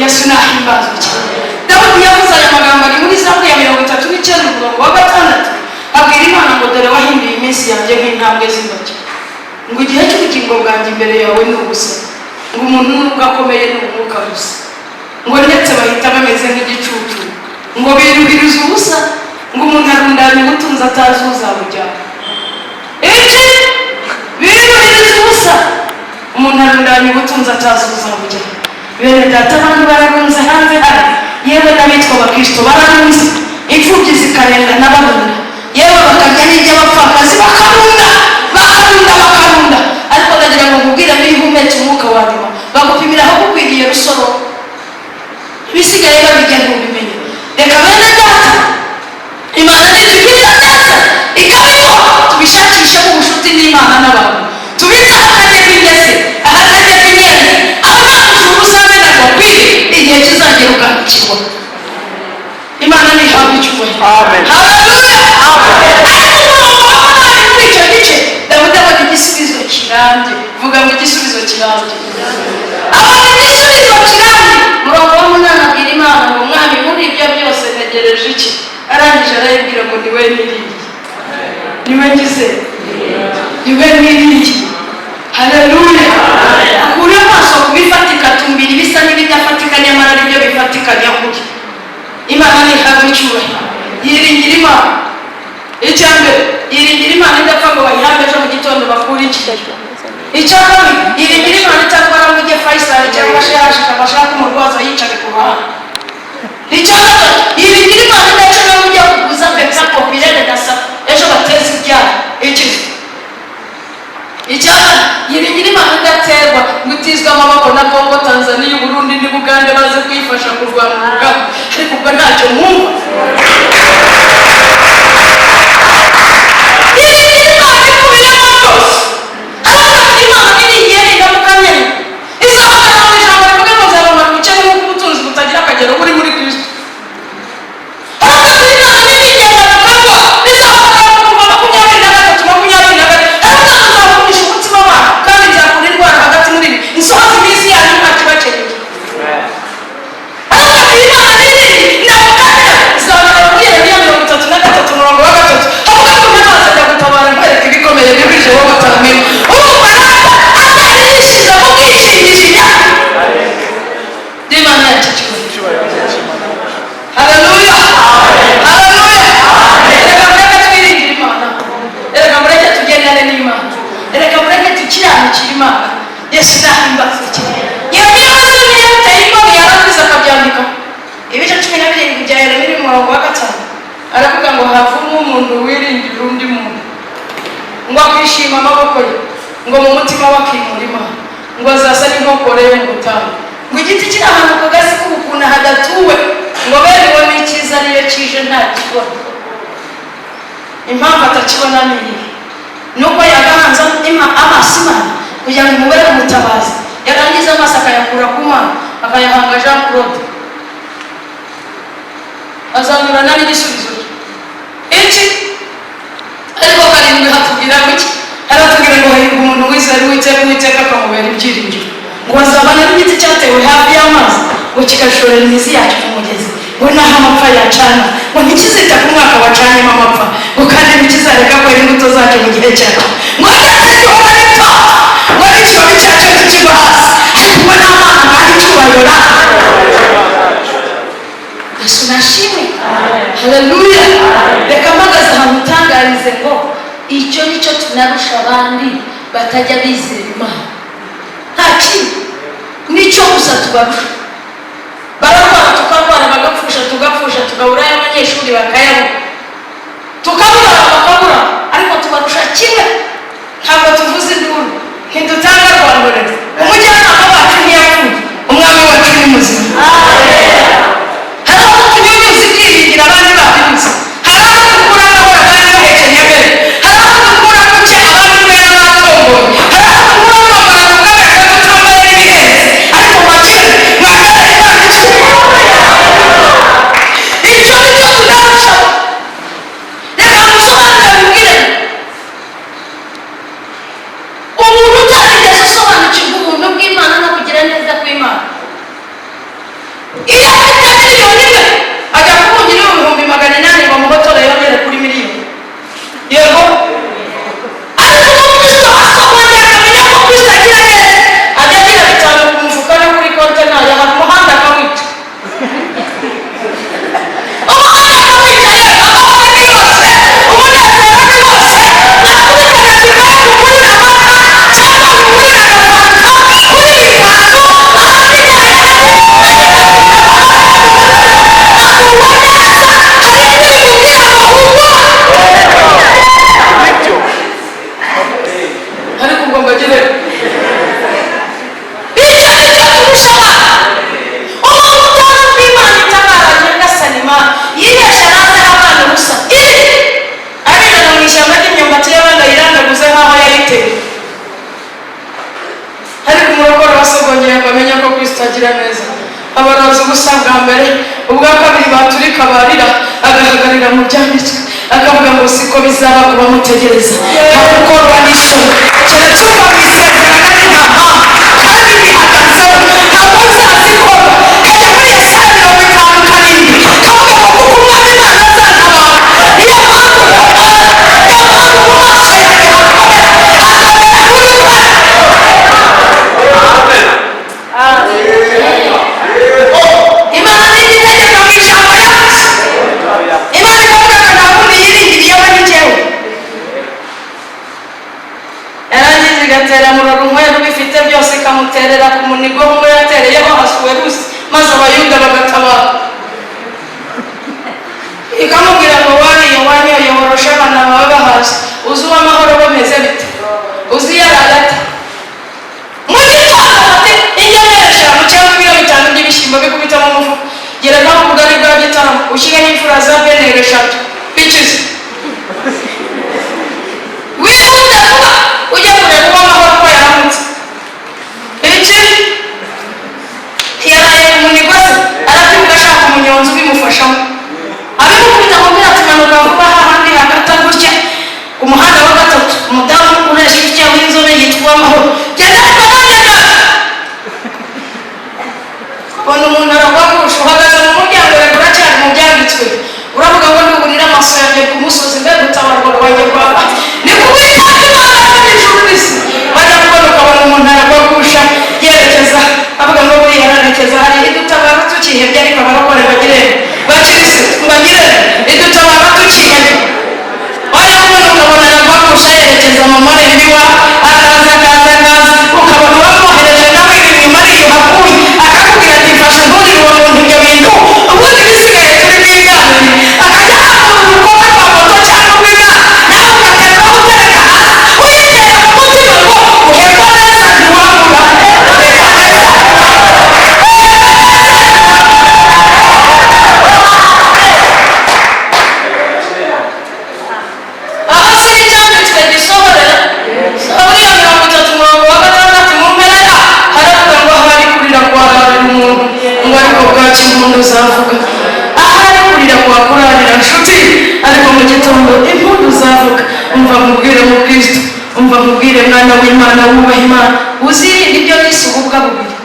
Yesu nahimbazwe cyane. Dawudi yavuze aya magambo ari muri Zaburi ya 39, umurongo wa 6, abwira Imana ngo: "Dore wahinduye iminsi yanjye nk'intambwe z'intoki, ngo igihe cy'ubugingo bwanjye imbere yawe ni ubusa, ngo umuntu nubwo akomeye ni umwuka gusa, ngo ndetse bahita bameze nk'igicucu, ngo biruhiriza ubusa, ngo umuntu arundanya ubutunzi atazi uzabujyana." Iki? Biruhiriza ubusa, umuntu arundanya ubutunzi atazi uzabujyana. Bene data, abantu bararunze hanze hano, yewe n'abitwa abakristo bararunze, imfubyi zikarengana barunda, yewe bakarya n'iby'abapfakazi, bakarunda, bakarunda, bakarunda. Ariko ndagira ngo nkubwire ngo iyo uhumetse umwuka wa nyuma, bagupimira aho gukwiriye rusoro, ibisigaye babijya ntubimenye. Reka bene data, Imana nitugirira neza ikabikora, tubishakishemo ubucuti n'Imana n'abantu, tubike ahakajya ingese, ahakajya inyenzi, aho nta mujura uzamena ngo akwire. Igihe kizagera ukandikirwa. Imana ntihabwe icyubahiro. Amen. Haleluya. Ariko umurongo wa 8 muri icyo gice, Dawidi abona igisubizo kirambye. Vuga ngo: "Igisubizo kirambye." Abona igisubizo kirambye. Umurongo wa 8, abwira Imana ngo: "Mwami, muri ibyo byose ntegereje iki?" Arangije arayibwira ngo: "Niwe niringiye, niwe ngize, niwe niringiye." Haleluya. Ukure amaso ku bifatika, tumbira ibisa n'ibidafatika nyamara aribyo bifatika nyakuri. Imana ntihabwe icyubahiro. Yiringira Imana. Icya mbere, yiringira Imana idapfa ngo bayihambe ejo mu gitondo bakure iki. Icya kabiri, yiringira Imana itarwara ngo ujye Faisal cyangwa CHK bashaka umurwaza yicare ku ruhande. Icya gatatu, yiringira Imana idakena ngo ujye kuguza pepsa popirere gasa ejo bateze ibyaha iki. Icya kane, yiringira Imana idaterwa ngo itizwe amaboko na Kongo, Tanzania, Uburundi n'Ubugande baze kuyifasha kurwana urugamba. Ariko ubwo ntacyo mwumva. Yiringira Imana ikubiyemo byose. Aravuga ati: "Imana niringiye nindamukamye, izahagarara mu ijambo rivuga ngo nzabamara ubukene nk'uko ubutunzi butagira akagero buri muri Kristo." Aravuga ati: "Imana niringiye ndamukanywa, izahagarara mu kuva 23 24." Aravuga ngo: "Nzabagumisha umutima wabo, kandi nzakura indwara hagati muri mwe, nsohoze iminsi yanyu nta kibakeneye." Aravuga ati: "Imana niringiye ndamukamya, izabara Wakwishima amaboko ye, ngo mu mutima we akimura Imana, ngo azasa n'inkokore yo mu butayu, ngo igiti kiri ahantu ku gasi k'ubukuna hadatuwe, ngo bene uwo n'icyiza niyo kije ntakibona. Impamvu atakibona ni iyi: nuko yagahanze amaso Imana kugira ngo imubere umutabazi, yarangiza amaso akayakura ku Mana akayahanga Jean Claude, azanyurana n'igisubizo cye iki. Ariko karindwi hatubwira ngo iki? Haratubwira ngo hahirwa umuntu wizera Uwiteka, Uwiteka akamubera ibyiringiro, ngo azabana n'igiti cyatewe hafi y'amazi, ngo kigashorera imizi yacyo mu mugezi, ngo naho amapfa yacana, ngo ntikizita ku mwaka wacanyemo amapfa, ngo kandi ntikizareka kwera imbuto zacyo mu gihe cyacyo, ngo ndetse gihora gitoha, ngo n'ikibabi cyacyo ntikigwa hasi, ariko ngo n'Amana mwari icyubahiro. Yesu nashimwe, haleluya. Reka mpagaze ahantu utangarize ngo icyo nicyo tunarusha abandi batajya bizera Imana. Nta kindi, nicyo gusa tubarusha. Bararwara tukarwara, bagapfusha tugapfusha, tugabura y'abanyeshuri bakayabura, tukabura bakabura, ariko tubarusha kimwe: ntabwo tuvuza induru, ntidutanga rwandorero. Umujyanama wacu ntiyapfuye, umwami wacu ni muzima. Hari aho tunyunyuza ibyiringiro abandi babibuze, hari aho dukura amahoro abandi bahekenye mbere, hari aho dukura guke abandi urwenya batomboye, hari aho dukura kwambara tukabereka tutambaye n'ibihenze, ariko makire mwambare Imana icyubahiro. Icyo ni cyo tunarusha. Reka ngusobanurire, mubwire umuntu utarigeze usobanukirwa ubuntu bw'Imana no kugira neza kw'Imana, iyo afite 1 miliyoni ajya kubungira 800,000 ngo amuhotore yongere kuri miliyoni. Yego, ariko umukristo wasomanye akamenya ko Kristo agira neza, ajya agira 5 ku mufuka no kuri konte, ntayo hari umuhanda akawica, umuhanda akawica. Yewe, amahoro ni yose, umunezero ni wose. Nakubita divayi kugurira amata cyangwa kugurira agafanta kuri iyi kanzu, ahasigaye agubwa neza. Hari indirimbo ubwira ngo humura. Nibyo. Ariko ubwo mbagire icyo nicyo turusha abana. Umuntu utazi uko Imana itabara, nyagasani Imana yibeshya nazeho abana ubusa, iri arizana mu ishyamba ry'imyumbati y'abandi ayirandaguze nk'aho yayiteye. Ariko umurokore wasogongeye ngo amenye ko Kristo agira neza, abaraza ubusa bwa mbere, ubwa kabiri baturika barira, agahagarira mu byanditswe akavuga ngo siko bizaba ku bamutegereza, nta gukorwa n'isoni, keretse uva mu isezerano ari nta mpamvu, kandi bihagazeho, ntabwo nzazikora. Kajya muri Yesaya 57 kavuga ngo kuko umwami Imana azantabara, niyo mpamvu ntabara, niyo mpamvu mu maso yanjye hakomera, hakomera nk'urutare. Amen. Imana niyo itegeka mu ijambo yavuze. Imana ikavuga ngo nta wundi yiringiriye we, ni jyewe. Yarangiza igatera murorunkwere ubifite byose, ikamuterera ku munigo nk'uwo yatereyeho Ahasuwerusi, maze Abayuda bagatabara. Ikamubwira ngo wariye, wanyoye, woroshe abana bawe bahaze, uzi uw'amahoro bameze bite, uzi iyo aragata. Mu gitondo afate ingemeri 5 cyangwa ibiro 5 by'ibishyimbo, bikubita mu mufuka, gerekaho ubugari bwa gitaramo, ushyireho imfura za beneri 3, bikize, wihute vuba ujye kureba uw'amahoro ko yaramutse. Iki yaraye ku munigo se, arabyuka ashaka umunyonzi ubimufashamo, abimukubita amubwira ati manuka vuba hahandi hagata gutya ku muhanda wa gatatu, umudamu ureshya utya w'inzobe yitwa Uwamahoro, genda. Ariko nongera ubona umuntu aragwagusha, uhagaze mu muryango, reka uracyari mu byanditswe, uravuga ngo nuburira amaso yanjye ku musozi, mbe gutabarwa kwanjye kwaba ni ku Witeka Imana y'ijuru n'isi. Wajya kubona ukabona umuntu aragwagusha yerekeza, avuga ngo buriya ararekeza hari idutabara tukihebye, ariko abarokore bagire bakirisitu bagire idutabara tukihebye. Wajya kubona ukabona aragwagusha yerekeza mu marembo iwa, akaza akaza akaza, ukabona uwamwohereje nawe inyuma ariyuhakuye, akakubwira ati mfasha nturire uwo muntu ibyo bintu, ubundi ibisigaye turi bwiganire. Akajya ahambura urukoba rwa moto cyangwa urw'igare, nawe ugateruraho. zavuga. Ahari kurira kwakurarira nshuti, ariko mu gitondo impundu zavuga. Umva mubwire mu Kristo, umva mubwire mwana w'Imana, wubaha Imana, uzirinde ibyo nise ububwa bubiri.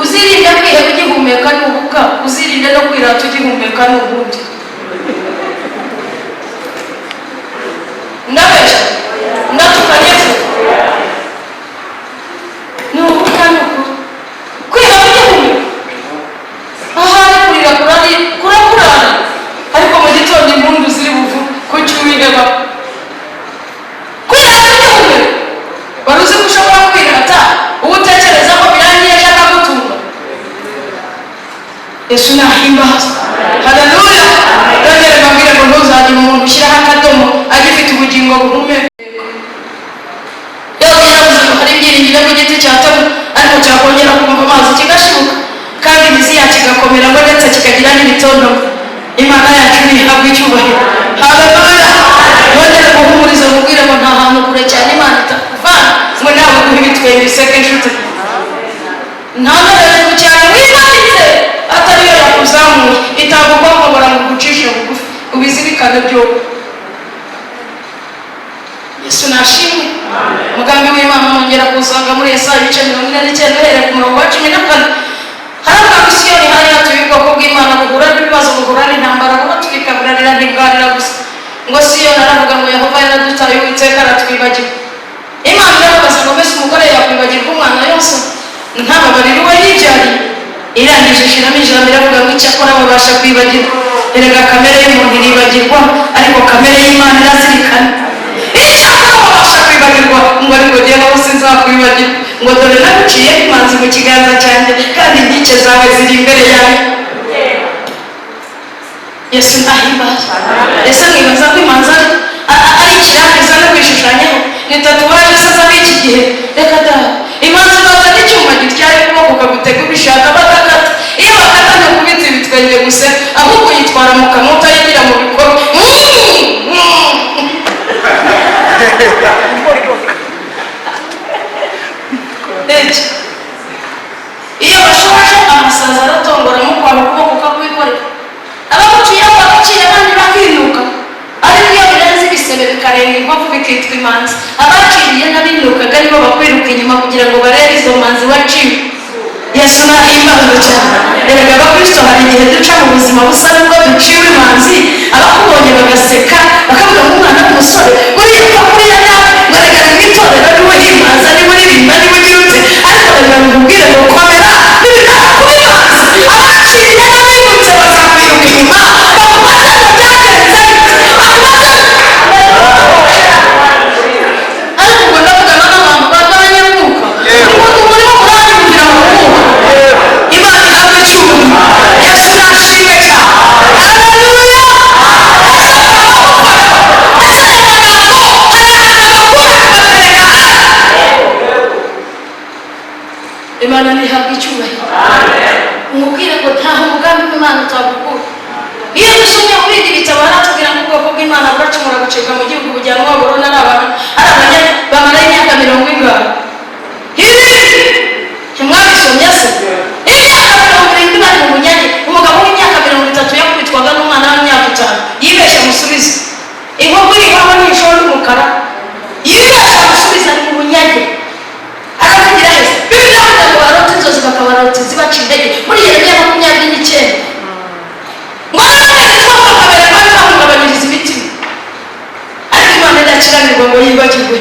Uzirinde kwiheba ugihumeka ni ububwa, uzirinde no kwirata ugihumeka ni ubundi. Ndabeshya ndatukanye se ni ububwa ni ukuri. Kwiheba ugihumeka, ahari kurira kurakurara, ariko mu gitondo impundu ziri buvu kuki wiheba. Kwirata ugihumeka, wari uzi ko ushobora kwirata uwo utekereza ko birangiye ejo akagutunga. Yesu nahimbaza, haleluya. Yongere mbabwire ngo ntuzagire umuntu ushyiraho akadomo agifite ubugingo buhumeka. Yobu yaravuze ngo hari ibyiringiro by'igiti cyatemwe, ariko cyakongera kumva amazi kigashibuka, kandi imizi yacyo igakomera ngo ndetse kikagira n'ibitondo. Imana yacu ntihabwa icyubahiro, haleluya. Yongere guhumuriza mubwire ngo nta hantu kure cyane Imana itakuvana ngo nawe guhe ibitwenge useke inshuti. Nta no hejuru cyane wimanitse atariyo yakuzamuye, itagukonkobora ngo ugucishe bugufi, ubizirikane byombi. Yesu nashimwe. Umugambi w'Imana wongera kuwusanga muri Yesaya ibice 49 uhereye ku murongo wa 14. Haravuga ngo Siyoni hari hatuye ubwoko bw'Imana buhura n'ibibazo, buhura n'intambara, buratwika, burarira, ntibwarira gusa. Ngo Siyoni aravuga ngo Yehova yaradutaye, Uwiteka aratwibagirwa. Imana irababaza ngo mbese umugore yakwibagirwa umwana yose ntababarire uwo yibyariye? Irangije ishiramo ijambo iravuga ngo icyakora babasha kwibagirwa. Erega kamere y'umuntu iribagirwa, ariko kamere y'Imana irazirikana. Icyakora babasha kwibagirwa, ngo ariko jyewe sinzakwibagirwa, ngo dore naguciye imanzi mu kiganza cyanjye, kandi inkike zawe ziri imbere yawe. Yesu nahimbaza. Ese mwibaza ko imanzi ari ikirangiza no kwishushanyaho? Ni tatuwaje se z'ab'iki gihe? Reka da, imanzi baza n'icyuma gityaye ukuboko ukagutega ubishaka bakakata. Iyo bakata ntukubita ibitwenge gusa, ahubwo uyitwara mu kanwa utayigira mu bikorwa. Iyo bashoje amasazi aratongora mukwaba ukuboko ukakwikorera. Abaguciyeho bagaciye abandi bakinuka, ariko iyo birenze ibisebe bikarenga inkovu bikitwa imanzi. Abaciriye n'abinukaga nibo bakwiruka inyuma kugira ngo barebe izo manzi waciwe. Yesu nahimbazwe cyane. Erega abakristo hari igihe duca mu buzima busa n'ubwo duciwe imanzi, abakubonye bagaseka bakavuga ngo umwana w'umusore uriya ko kuriya nawe, ngo reka ni mu itorero niwe himanza, niwe uririmba, niwe ugira ute, ariko reka nkubwire ngo komera, nibimara kuba imanzi, abaciriye n'abinutse bazakwiruka inyuma bakubaze ngo byagenze bite, bakubaze. Ariko ubwo ndavugana n'abantu b'abanyamwuka, murimo muranyumvira mu mwuka. Imana ihabwe icyubahiro. Yesu nashimwe cyane, haleluya. Ese aya magambo hari ahantu abakura bakabereka ahandi. Imana ntihabwe icyubahiro. Umubwire ngo ntaho umugambi w'Imana utagukura. Iyo dusomye mu bindi bitabo haratubwira ngo ubwoko bw'Imana buracumura bucika mu gihugu bujyanwa burundu, ari abantu ari abanya bamara imyaka 40. Ibi ntimwabisomye se? Imyaka 70 bari mu bunyage. Umugabo w'imyaka 30 yakubitwaga n'umwana w'imyaka 5 yibeshya amusubiza inkoko iri iwabo n'ishoro y'umukara, yibeshya amusubiza ari mu bunyage. Aravugira heza Bibiliya ivuga ngo barota inzozi bakabarota izibaca intege muri Yeremiya 29, ngo n'abereka bakabereka bibahungabanyiriza imitima, ariko Imana idakiranirwa ngo yibagirwe.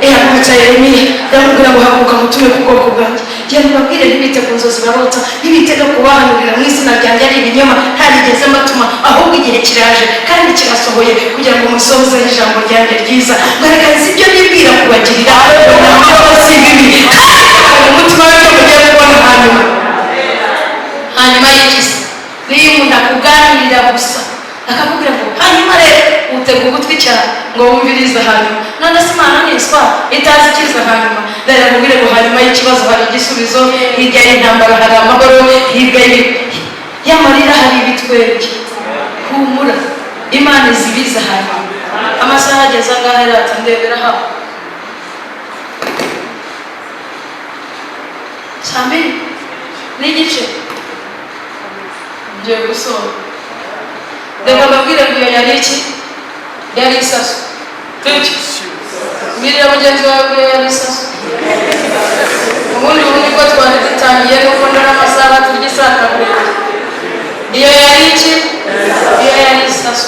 Ihagurutsa Yeremiya iramubwira ngo haguruka mutume ku bwoko bwanjye, genda ubabwire ntibite ku nzozi barota, ntibite no kubahanurira mu izina ryanjye ari ibinyoma, ntarigeze mbatuma, ahubwo igihe kiraje kandi kirasohoye kugira ngo musohozeho ijambo ryanjye ryiza. Garagaza ibyo nibwira kubagirira si bibi, kandi umutima w'ibyo mugiye kubona hanyuma. Hanyuma y'ikiza niyo umuntu akuganirira gusa akakubwira ngo hanyuma rero utega ugutwi cyane ngo wumvirize hanyuma. None se Imana niswa itazi ikiza hanyuma? Rero mubwire ngo hanyuma y'ikibazo hari igisubizo, hirya y'intambara hari amahoro, hirya y'amarira hari ibitwenge. Humura, Imana izibiza hanyuma. Amasaha ageze angahe rata? Ndebera hano saa 2:15. Ngiye gusoza. Reka mbabwire ngo iyo yari iki? Yari isaso. Iki mbwirira mugenzi wawe ngo iyo yari isaso. Ubundi ubu nibwo twari dutangiye, nuko ndora amasaha turya isakabuye. Iyo yari iki? Iyo yari isaso.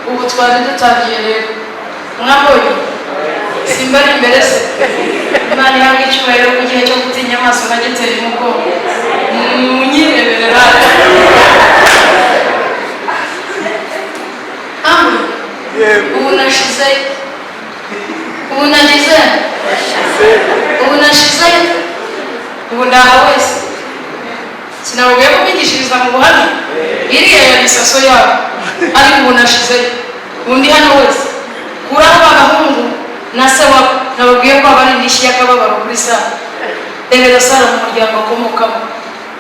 Ubu twari dutangiye rero. Mwambonye simba ari imbere se? Imana ihabwa icyubahiro ku gihe cyo gutinya amaso nagiteye umugongo, munyireberera. Amwe ubu nashize, ubu nagize, ubu nashize, ubu ndaha wese. Sinababwiye ko kwigishiriza mu buhamya? Iriya yari isaso yabo, ariko ubu nashize, ubu ndi hano wese. Kuri abo abahungu na se wabo nababwiye ko aba ari indishyi y'akababaro kuri Sara. Rebera Sara mu muryango akomokamo,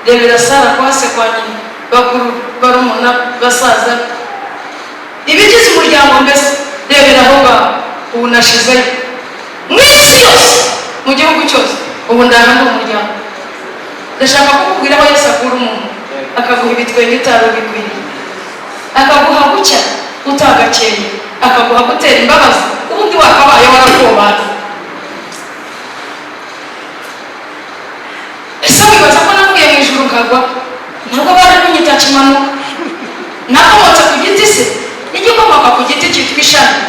rebera Sara kwa se, kwa nyina, bakuru, barumuna, basaza, ibigize umuryango mbese. Rebera aho ngaho. Ubu nashizeyo mu isi yose, mu gihugu cyose, ubu ndaha ndi umuryango. Ndashaka kukubwira aho Yesu akura umuntu, akaguha ibitwenge utari ubikwiriye, akaguha gucya utagakeye, akaguha gutera imbabazi ubundi wakabaye warakobana. Ese wibaza ko navuye mu ijuru nkagwa? Ntabwo bari kunyita kimanuka. Nakomotse ku giti se? Igikomoka ku giti cyitwa ishami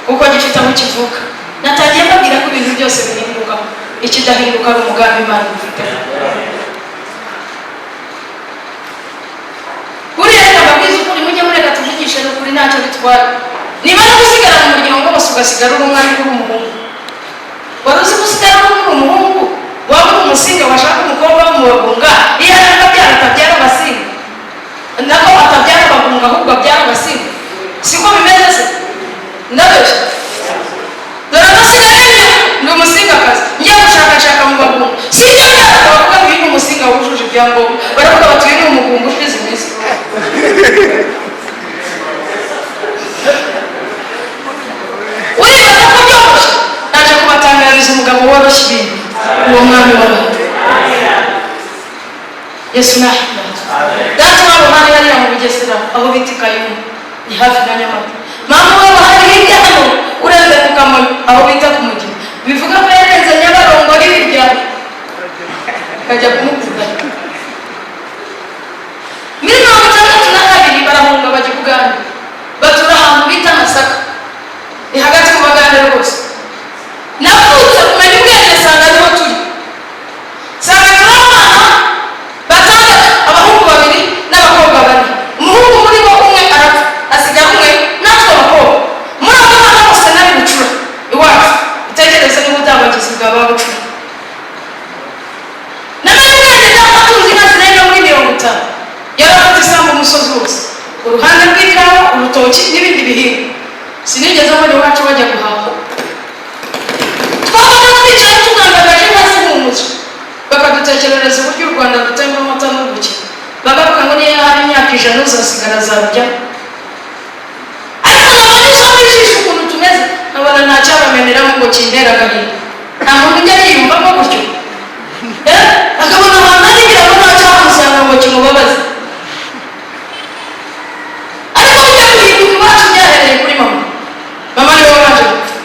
kuko gifite aho kivuka. Natangiye mbabwira ko ibintu byose bihinduka, ikidahinduka ari umugambi Imana ifite. Buriya reka mbabwize ukuri, mujye mureka tuvugishe n'ukuri, ntacyo bitwara. Niba no gusigara mu muryango wose ugasigara uri umwe ariko uri umuhungu, wari uzi gusigara uri umuhungu, waba uri umusinga washaka umukobwa wo mu bagunga, iyo ariko abyara atabyara abasinga, nako atabyara abagunga ahubwo abyara abasinga. Siko bimeze se? Ndabeshya? Dore amasigaye ndi umusingakazi, ngiye gushakashaka mu bagunga, si ibyo byara bavuga ngo uyu ni umusinga wujuje ibyangombwa, baravuga bati uyu ni umugunga ushize iminsi. Uribaza ko byoroshye? Naje kubatangariza umugabo woroshye ibintu, uwo mwami w'abantu Yesu nahimbaza. Data wabo hari hariya mu Bugesera aho bita i Kayumba, ni hafi na Nyamata. Mama wabo hari hirya hano urenze ku Kamonyi aho bita ku Mugina, bivuga ko yarenze Nyabarongo hirya akajya kumukura. Muri 62 barahunga bajya i Bugande, batura ahantu bita Masaka, ni hagati mu Bagande rwose. Navutse kumenya ubwenge nsanga niho turi, nsanga turi abana batandatu, abahungu babiri n'abakobwa bane. Umuhungu muri bo umwe arapfa, asigara umwe natwe abakobwa. Muri abo bana bose nari bucura iwacu. Utekereze niba utabagizi bwa ba bucura. Namenye ubwenge data atunze inka zirenga muri 50, yari afite isambu umusozi wose, uruhande rw'ikawa, urutoki n'ibindi bihingwa. Sinigeze mbona iwacu bajya guhaha. Twabaga twicaye tugandagaje inka zihumutse, bakadutekerereza uburyo u Rwanda rutemba amata n'ubuki, bagavuga ngo niyo haba imyaka 100 uzasigara azarujya. Ariko nkabona isoko ijisho ukuntu tumeze, nkabona nta cyabameneramo ngo kintere agahinda. Nta muntu ujya yiyumvamo gutyo, akabona ahantu ari ngo nta cyamusanga ngo kimubabaze. Ariko bijya guhinduka iwacu byahereye kuri mama. Mama niwe wabanje gupfa.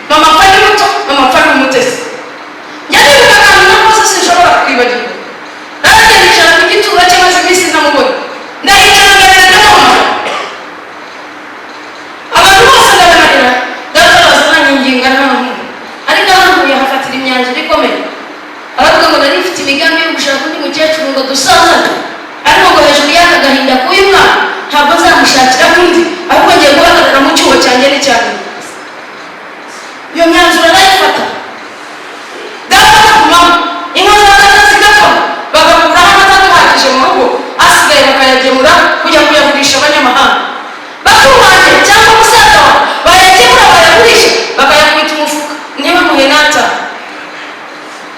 Mama apfa ari muto, mama apfa ari umutesi. Njya nibuka akantu nakoze sinshobora kwibagirwa. Naragiye nicara ku gituro cye maze iminsi ntamubona, ndahicara ndarira ndamuhamagara, abantu bose ndabananira. Data araza arankinginga ntamuhungu, ariko ahantuye hafatira imyanzuro ikomeye. Aravuga ngo nari mfite imigambi yo gushaka undi mukecuru ngo dusazane, ariko ngo hejuru y'aka gahinda k'uyu mwana ntabwo nzamushakira undi, ahubwo ngiye guhagarara mu cyuho cyanjye n'icyanjye. Iyo myanzuro arayifata. Data akagumamo, inka za data zigakama, bagakuraho amata duhagije mu rugo, asigaye bakayagemura kujya kuyagurisha abanyamahanga. Bakuru banjye cyangwa musaza wawe bayagemura bayagurisha, bakayakubita umufuka ntibamuhe n'atanu.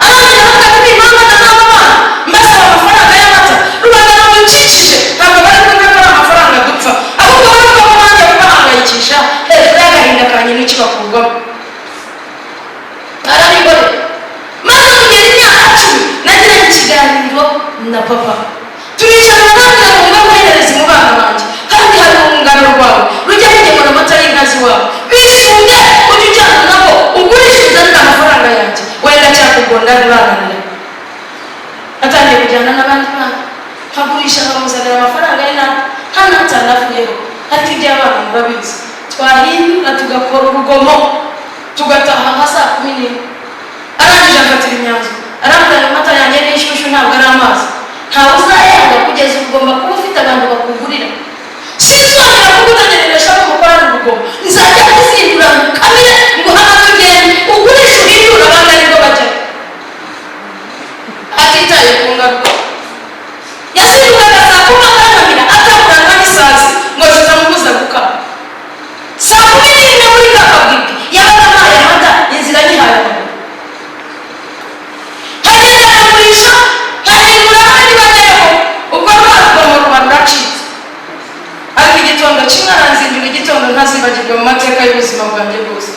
Arangije aravuga ati impamvu atazaba abana mbasaba amafaranga y'amata, rubanda rumukikije ntabwo bari kumva ko ari amafaranga dupfa, ahubwo baravuga ko nanjye kubahangayikisha hejuru y'agahinda ka nyina ukibakurwamo. Arabikora. Maze kugera imyaka 10 nagiranye ikiganiro na papa, turicara. Rwanda rurananira. Atangiye kujyana n'abandi bana, nkagurisha, nkamuzanira amafaranga ye, nta n'atanu avuyeho. Ariko iby'abana murabizi, twahindura tugakora urugomo, tugataha nka saa 11. Arangije afatira imyanzuro, arambwira ngo amata yanjye ni inshyushyu, ntabwo ari amazi, ntawe uzayanga, kugeza ubu ugomba kuba ufite abantu bakugurira. Sinzongera kugutegereresha ngo mukorane urugomo, nzajya kuzindura ngukamire, nguhe amata, ugende ugurishe, uhindure abandi aribwo bajyayo. Atitaye ku ngaruka, yazindukaga saa 10 akankamira, atakuranwa n'isazi ngo zitamubuza gukama. Saa 11 muri ka kabwibwi yabaga ampaye amata, inzira nyihaye amaguru, nkagenda nkagurisha, nkahindura abandi bajyayo, ubwo rwa rugomo ruba ruracitse. Ariko igitondo kimwe aranzindura, igitondo ntazibagirwa mu mateka y'ubuzima bwanjye bwose.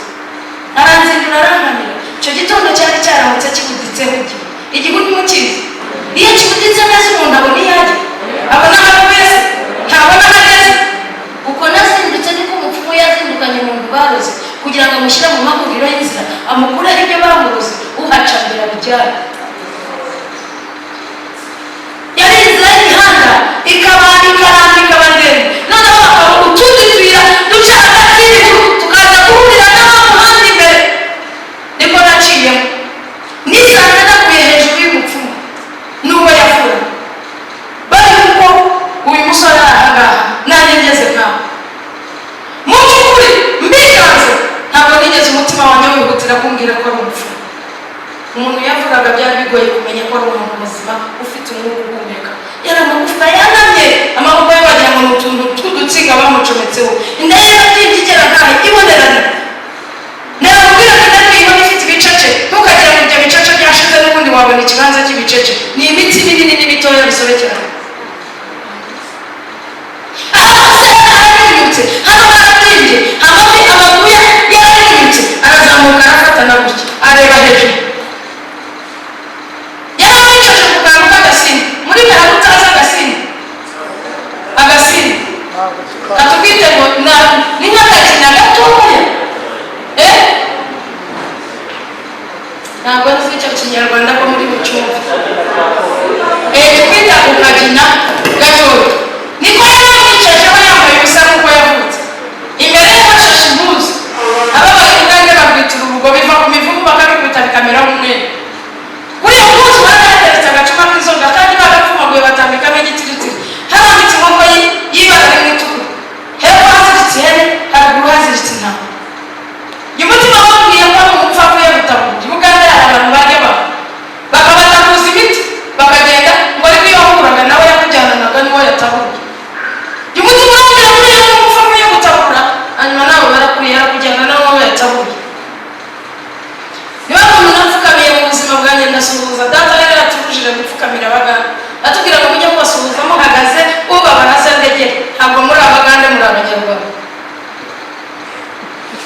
Aranzindura, arankamira. Icyo gitondo cyari cyaramutse kibuditseho igihu. Igihu ntimukizi? Iyo kibuditse neza, umuntu abona iyo ajya, abona aho wese, ntabona aho ageze. Uko nazindutse niko umupfumu yazindukanye umuntu baroze kugira ngo amushyire mu mahuriro y'inzira, amukureho ibyo bamuroze, uhaca mbere abijyane. Yari inzira y'imihanda, ikaba ikaramba, ikaba ndende, noneho hakaba utundi tuyira duca hagati y'ibihuru, tukaza guhurira n'aho muhanda imbere. Niko naciyemo, nisanga naguye hejuru y'umupfumu n'uwo yavura bari, kuko uyu musore ari ahangaha, nanjye ngeze nkawe. Mu by'ukuri mbiganze, ntabwo nigeze umutima wanjye wihutira kumbwira ko ari umupfumu. Umuntu yavugaga byari bigoye kumenya ko ari umuntu muzima ufite umwuka uhumeka. Yari amagufwa yanamye, amaboko ye wagira ngo ni utuntu tw'udutsinga bamucometseho, inda ye yarabyimbye igera nkaho ibonerana. Nakubwira ko inda ibona ifite ibicece, ntukagira ngo ibyo bicece byashize n'ubundi wabona ikibanza cy'ibicece. Ni imitsi minini n'imitoya bisobekeranye. Aha hose hararinyutse, hano harabyimbye, amavi, amaguru ye yararinyutse. Arazamuka, arafatana gutya, areba hejuru. Yaramwicaje ku kantu k'agasini. Muri kare utazi agasini, agasini katubwite ngo ni nk'akagina gatoya, eh? Ntabwo nzi icyo Kinyarwanda ko muri bucyumve. Twita ku kagina gatoya. Niko yaramwicajeho, yambaye ubusa nk'uko yavutse. Imbere ye hashashe impuzu. Ababaye ubwanjye barwitira urugo, biva ku mivumu, bakabikubita bikamera nk'umwenda. Kuri iyo mpuzu bari hateretse agacuma k'inzoga, kandi bagapfumaguye, batambikamo igitiritiri. Harambitse inkoko y'ibara rimwe itukura, hepfo haziritse ihene, haruguru haziritse intama. Umutima wambwiye ko ari umupfu avuye gutabura. I Buganda hari abantu barya abantu, bakabatabuza imiti, bakagenda ngo, ariko iyo wahuraga nawe yakujyananaga n'uwo yatabuye. Umutima urambwira ko iyo umupfu avuye gutabura, hanyuma nawe barakuriye, yarakujyana n'uwo yatabuye. Niba muntu napfukamiye mu buzima bwanjye, ndasuhuza data. Rero yaratubujije gupfukamira Abagande, atubwira ngo mujye mubasuhuza muhagaze, ubabara aze ndegere. Ntabwo muri Abagande, muri Abanyarwanda.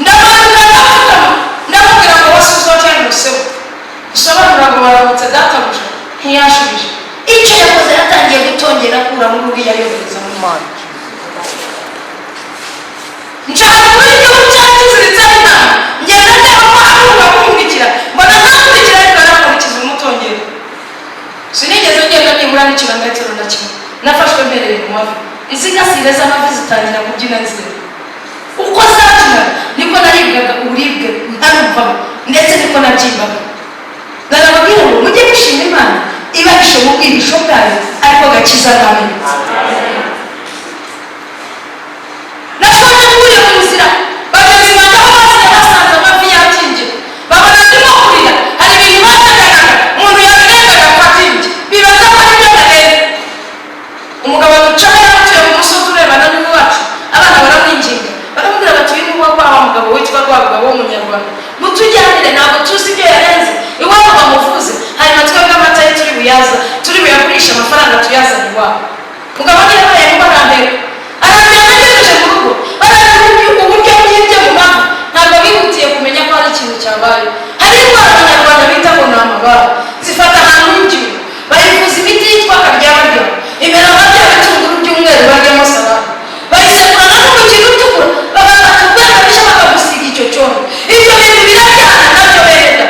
Ndamanuka, ndapfukama, ndamubwira ngo wasuze cyane musebo, bisobanura ngo baramutse databuja. Ntiyashubije. Icyo yakoze, yatangiye gutongera, akuramo uriya, yohereza mu Mana. Nshaka kuri igihugu cyari kiziritseho intama, ngenda ndeba ko ahubwo akumurikira, mbona ntakurikira, ariko arakurikiza umutongero. Sinigeze ngenda nibura n'ikirometero na kimwe, nafashwe mpereye mu mavi, izigasire z'amavi zitangira kubyina nzira. Uko zabyinaga niko naribwaga uburibwe ntarumvamo, ndetse niko nabyimbaga. Narababwira ngo mujye mushima Imana ibahishe mu bwihisho bwayo, ariko gakiza ntabonetse. Nashonje nkuriye mu nzira, bagenzi banjye aho baziye basanze amavi yabyimbye, babona ndimo kurira. Hari ibintu bateganaga, umuntu yabirengaga akabyimbye, bibaza ko aribyo bareba. Umugabo ducaho yaratuye mu musozi urebana n'iwacu. Abana baramwinginga, baramubwira bati: "Uyu ni uwo kwa wa mugabo witwa Rwabugabo w'Umunyarwanda, mutujyanire, ntabwo tuzi ibyo yarenze iwabo, bamuvuze, hanyuma twebwe amata ye turi buyaza, turi buyagurishe, amafaranga tuyazane iwabo." Mugabo ntiyabaye ngo arambere, arambere. Agejeje mu rugo, barambere uburyo bw'ibyo mu mavi. Ntabwo bihutiye kumenya ko hari ikintu cyabaye. Hari indwara Abanyarwanda bita ngo ni amabara, zifata ahantu h'ibyuma, bayivuza imiti yitwa karyabarya, imera nka bya bitunguru by'umweru baryamo salade, bayisekurana n'umukino utukura, bagafata urwego rushya, bakagusiga icyo cyondo. Ibyo bintu biraryana nabyo bereka.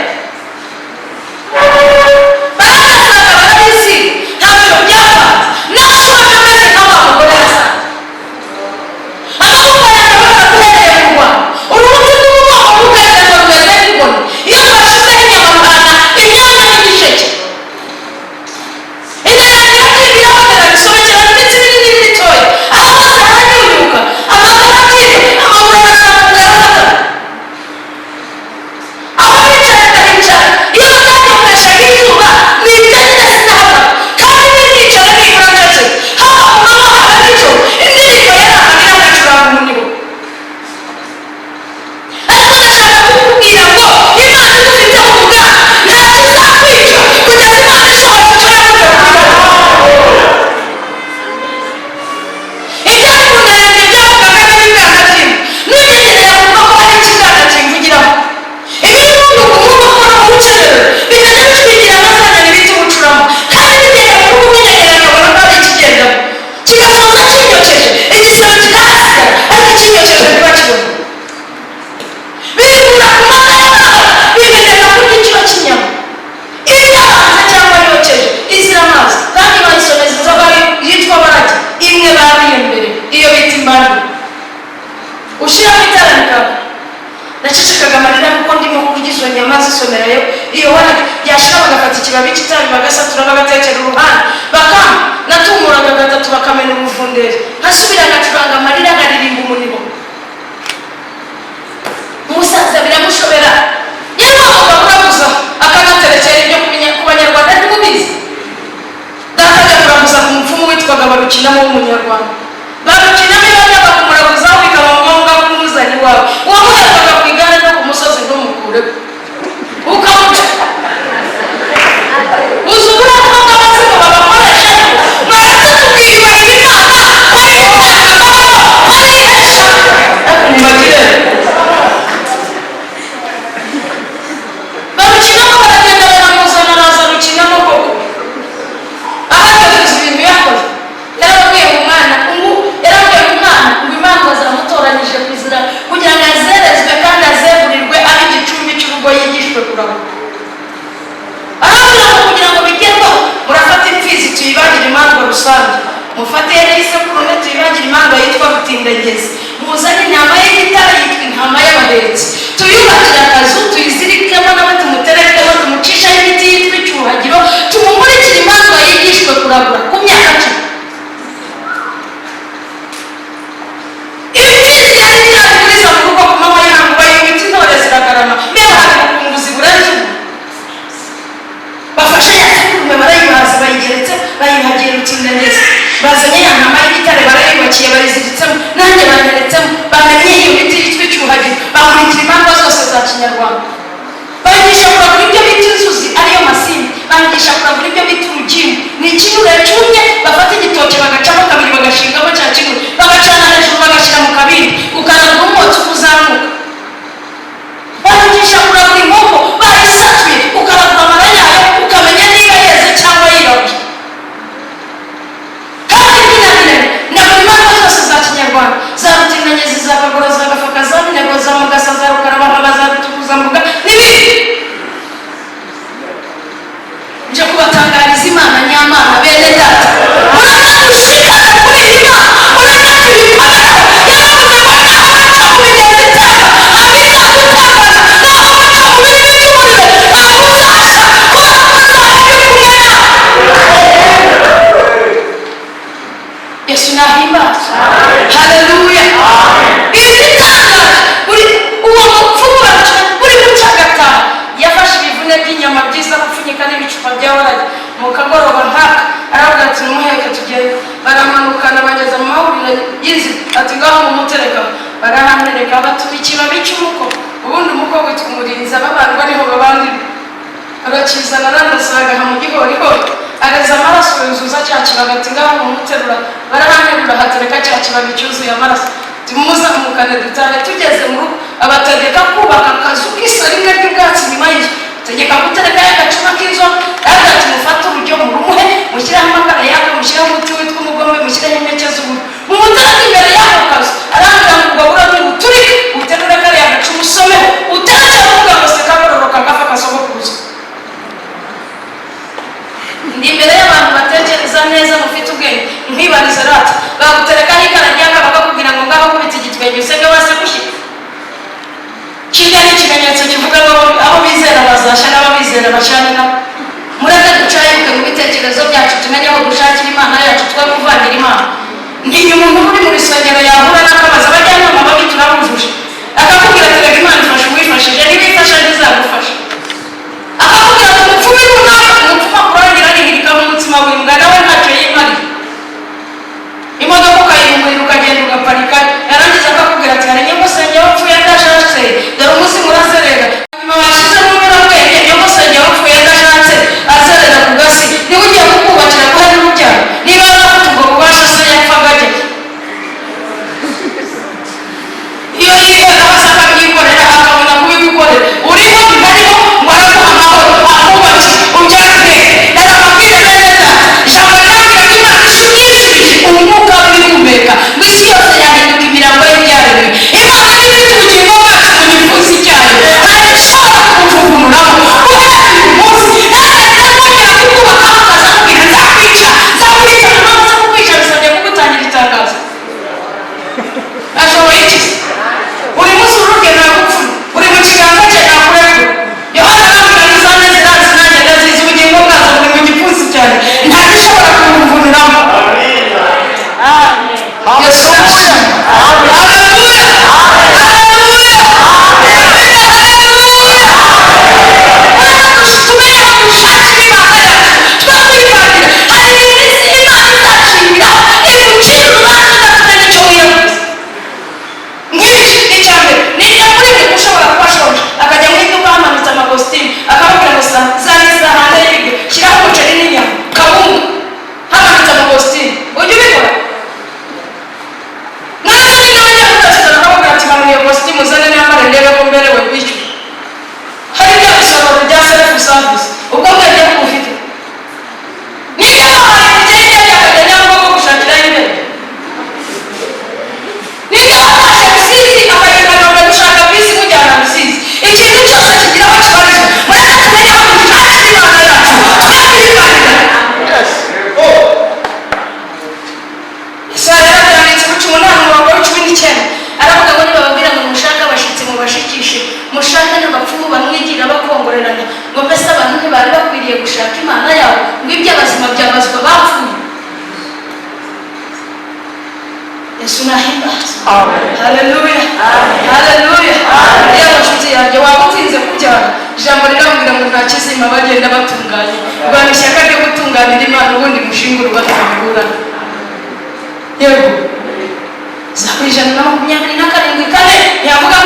Bagasatura, bagatekera uruhande, bakama. Natumuraga gatatu, bakamena ubuvunderi, nkasubira ngacuranga amarira, nkaririmba umuniho. Umusaza biramushobera. Yewe, mugabo uraguza akanaterekera ibyo ku Banyarwanda, ntimubizi? Data ajya kuraguza ku mupfumu witwaga Barukinamo w'Umunyarwanda. Barukinamo iyo bajyaga kumuraguzaho, bikaba ngombwa ko umuzanye iwawe, wamuhekaga ku igare no ku musozi, ntumukureho, ukamuca. Uzi uburakwa bw'abazimu babakoresha? Mwaretse tukiyubahira Imana, ko ari itanga amahoro, ko ari ihesha mubagire. Barukinamo, baragenda baramuzana, araza rukinamo koko. Ahagaze ibintu yakoze, yarababwiye ngo umwana ubu, yarababwiye ngo umwana, ngo Imana zamutoranyije kuzira kugira ngo azerezwe kandi azegurirwe abe igicumbi cy'urugo, yigishwe kuragura. Arababwira ngo kugira ngo bigerweho, murafata imfizi tuyibagire imandwa rusange, mufate ihene y'isekurume tuyibagire imandwa yitwa Rutindagezi, muzane intama y'igitare yitwa intama y'abahetsi, tuyubakire akazu, tuyizirikemo, nawe tumuterekemo, tumucisheho imiti yitwa icyuhagiro, tumumurikire imandwa, yigishwe kuragura ku myaka 10. Imfizi yari irabiguriza mu rugo ku manywa y'ihangu, bayimita intore ziragarama, mbega hari ubukunguzi burenze ubu. Bafashe ya sekurume barayibaza, bayigeretse, bayihagiye Rutindagezi, bazanye ya ntama y'igitare barayubakiye, bayiziritsemo, nanjye banyeretsemo, bamenye iyo miti yitwa icyuhagiro, bamurikira imandwa zose za kinyarwanda, banyigisha kuragura ibyo bita inzuzi, ariyo masimbi, banyigisha kuragura ibyo bita urugimbu, ni ikinure cyumye, bafata igitoki bagacamo kabiri, bagashingamo cya kinure, bagacana hejuru, bagashyira mu kabindi, ukaragura umwotsi uko uzamuka. Banyigisha kuragura inkoko bayisatuye, ukaragura amara yayo, ukamenya niba yeze cyangwa yirabuye. Kandi binaniranye, ndabona imandwa zose za kinyarwanda, za Rutindanyezi, za Kagoro, za Gafaka, za Minego, za Mugasa, za Rukarabahaba, za Rutukuzambuga n'ibindi. Nje kubatangariza Imana nyamana. Bene data, mureke dushikame kuri iyi Mana, mureke tuyikomere. Yaravuze ngo naho baca mu migezi itemba, ntabwo izagutembaza, naho baca mu birimi by'umuriro, ntabwo uzashya, kubera ko nzaba ndi kumwe nawe. Yesu nahimbazwe, haleluya! Igitangaje, buri uwo mupfumu barakina buri guca agataha, yafashe ibivune by'inyama byiza gupfunyika n'ibicupa bya waragi mu kagoroba nkaka, aravuga ati: "Numuheke tugende." Baramanukana, bageza mu mahuriro y'inzira, ati: "Ngaho mumutereka." Barahamereka, batuma ikibabi cy'umuko. Ubundi umuko witwa umurinzi, ababandwa niho babandira. Arakizana, arandasagaha mu gihorihori, areza amaraso, yuzuza cya kibabi, ati: "Ngaho mumuterura." Barahanterura, hatereka cya kibabi cyuzuye amaraso. Tumuzamukane dutahe. Tugeze mu rugo, abategeka kubaka akazu k'isa rimwe ry'ubwatsi inyuma y'inzu, tegeka guterekayo agacuma k'inzoga. Aravuga ati: "Mufate urujyo murumuhe, mushyireho amakara yaka, mushyireho umuti witwa umugombe, mushyireho impeke z'ubururu, mumutereke imbere y'ako kazu." Arambwira ngo ubwo buro nibuturike, uterure kariya gacuma, usomeho, utereke, uvuga ngo se kagororoka gafa kasogokuruza. Ndi imbere y'abantu batekereza neza, mufite ubwenge. Nkwibariza rata, baguterekaho ikara ryaka, bakakubwira ngo ngaho kubita igitwenge useke, wase gushyika. Kirya ni ikimenyetso kivuga ngo abo bizera bazashya n'ababizera bashyane nabo. Mureke ducayuke mu bitekerezo byacu, tumenye aho dushakira Imana yacu, twe kuvangira Imana. Ntinya umuntu uri mu rusengero yahura n'akabazo, abajyanama babi turabujuje, akakubwira ati: "Reka Imana ifasha uwifashije, niba ifasha ntizagufasha." Akakubwira ngo umupfumu runaka, umupfumu akurangira arihirikamo umutsima w'imbwa, nawe ntacyo yimariye. Imodoka ukayihumurira, ukagenda ugaparika, yarangiza akakubwira ati: "Hari nyogosenge wapfuye adashatse, dore umuzimu urazerera." Nyuma bashyizemo umunyurabwenge, nyogosenge wapfuye adashatse azerera ku gasi, niba ugiye kukubakira ko hari urubyaro, niba yari afite ubwo bubasha se yapfaga ajya? gushaka Imana yabo, ngo iby'abazima byabazwa bapfuye. Yesu nahimbaza. Haleluya, haleluya. Yewe nshuti yanjye, waba utinze kubyara, ijambo rirambwira ngo nta kizima bagenda batunganye. Rwana ishyaka ryo gutunganira Imana, ubundi mushinga urubanza muburana. Yego, Zaburi 127:4 ntiyavuga.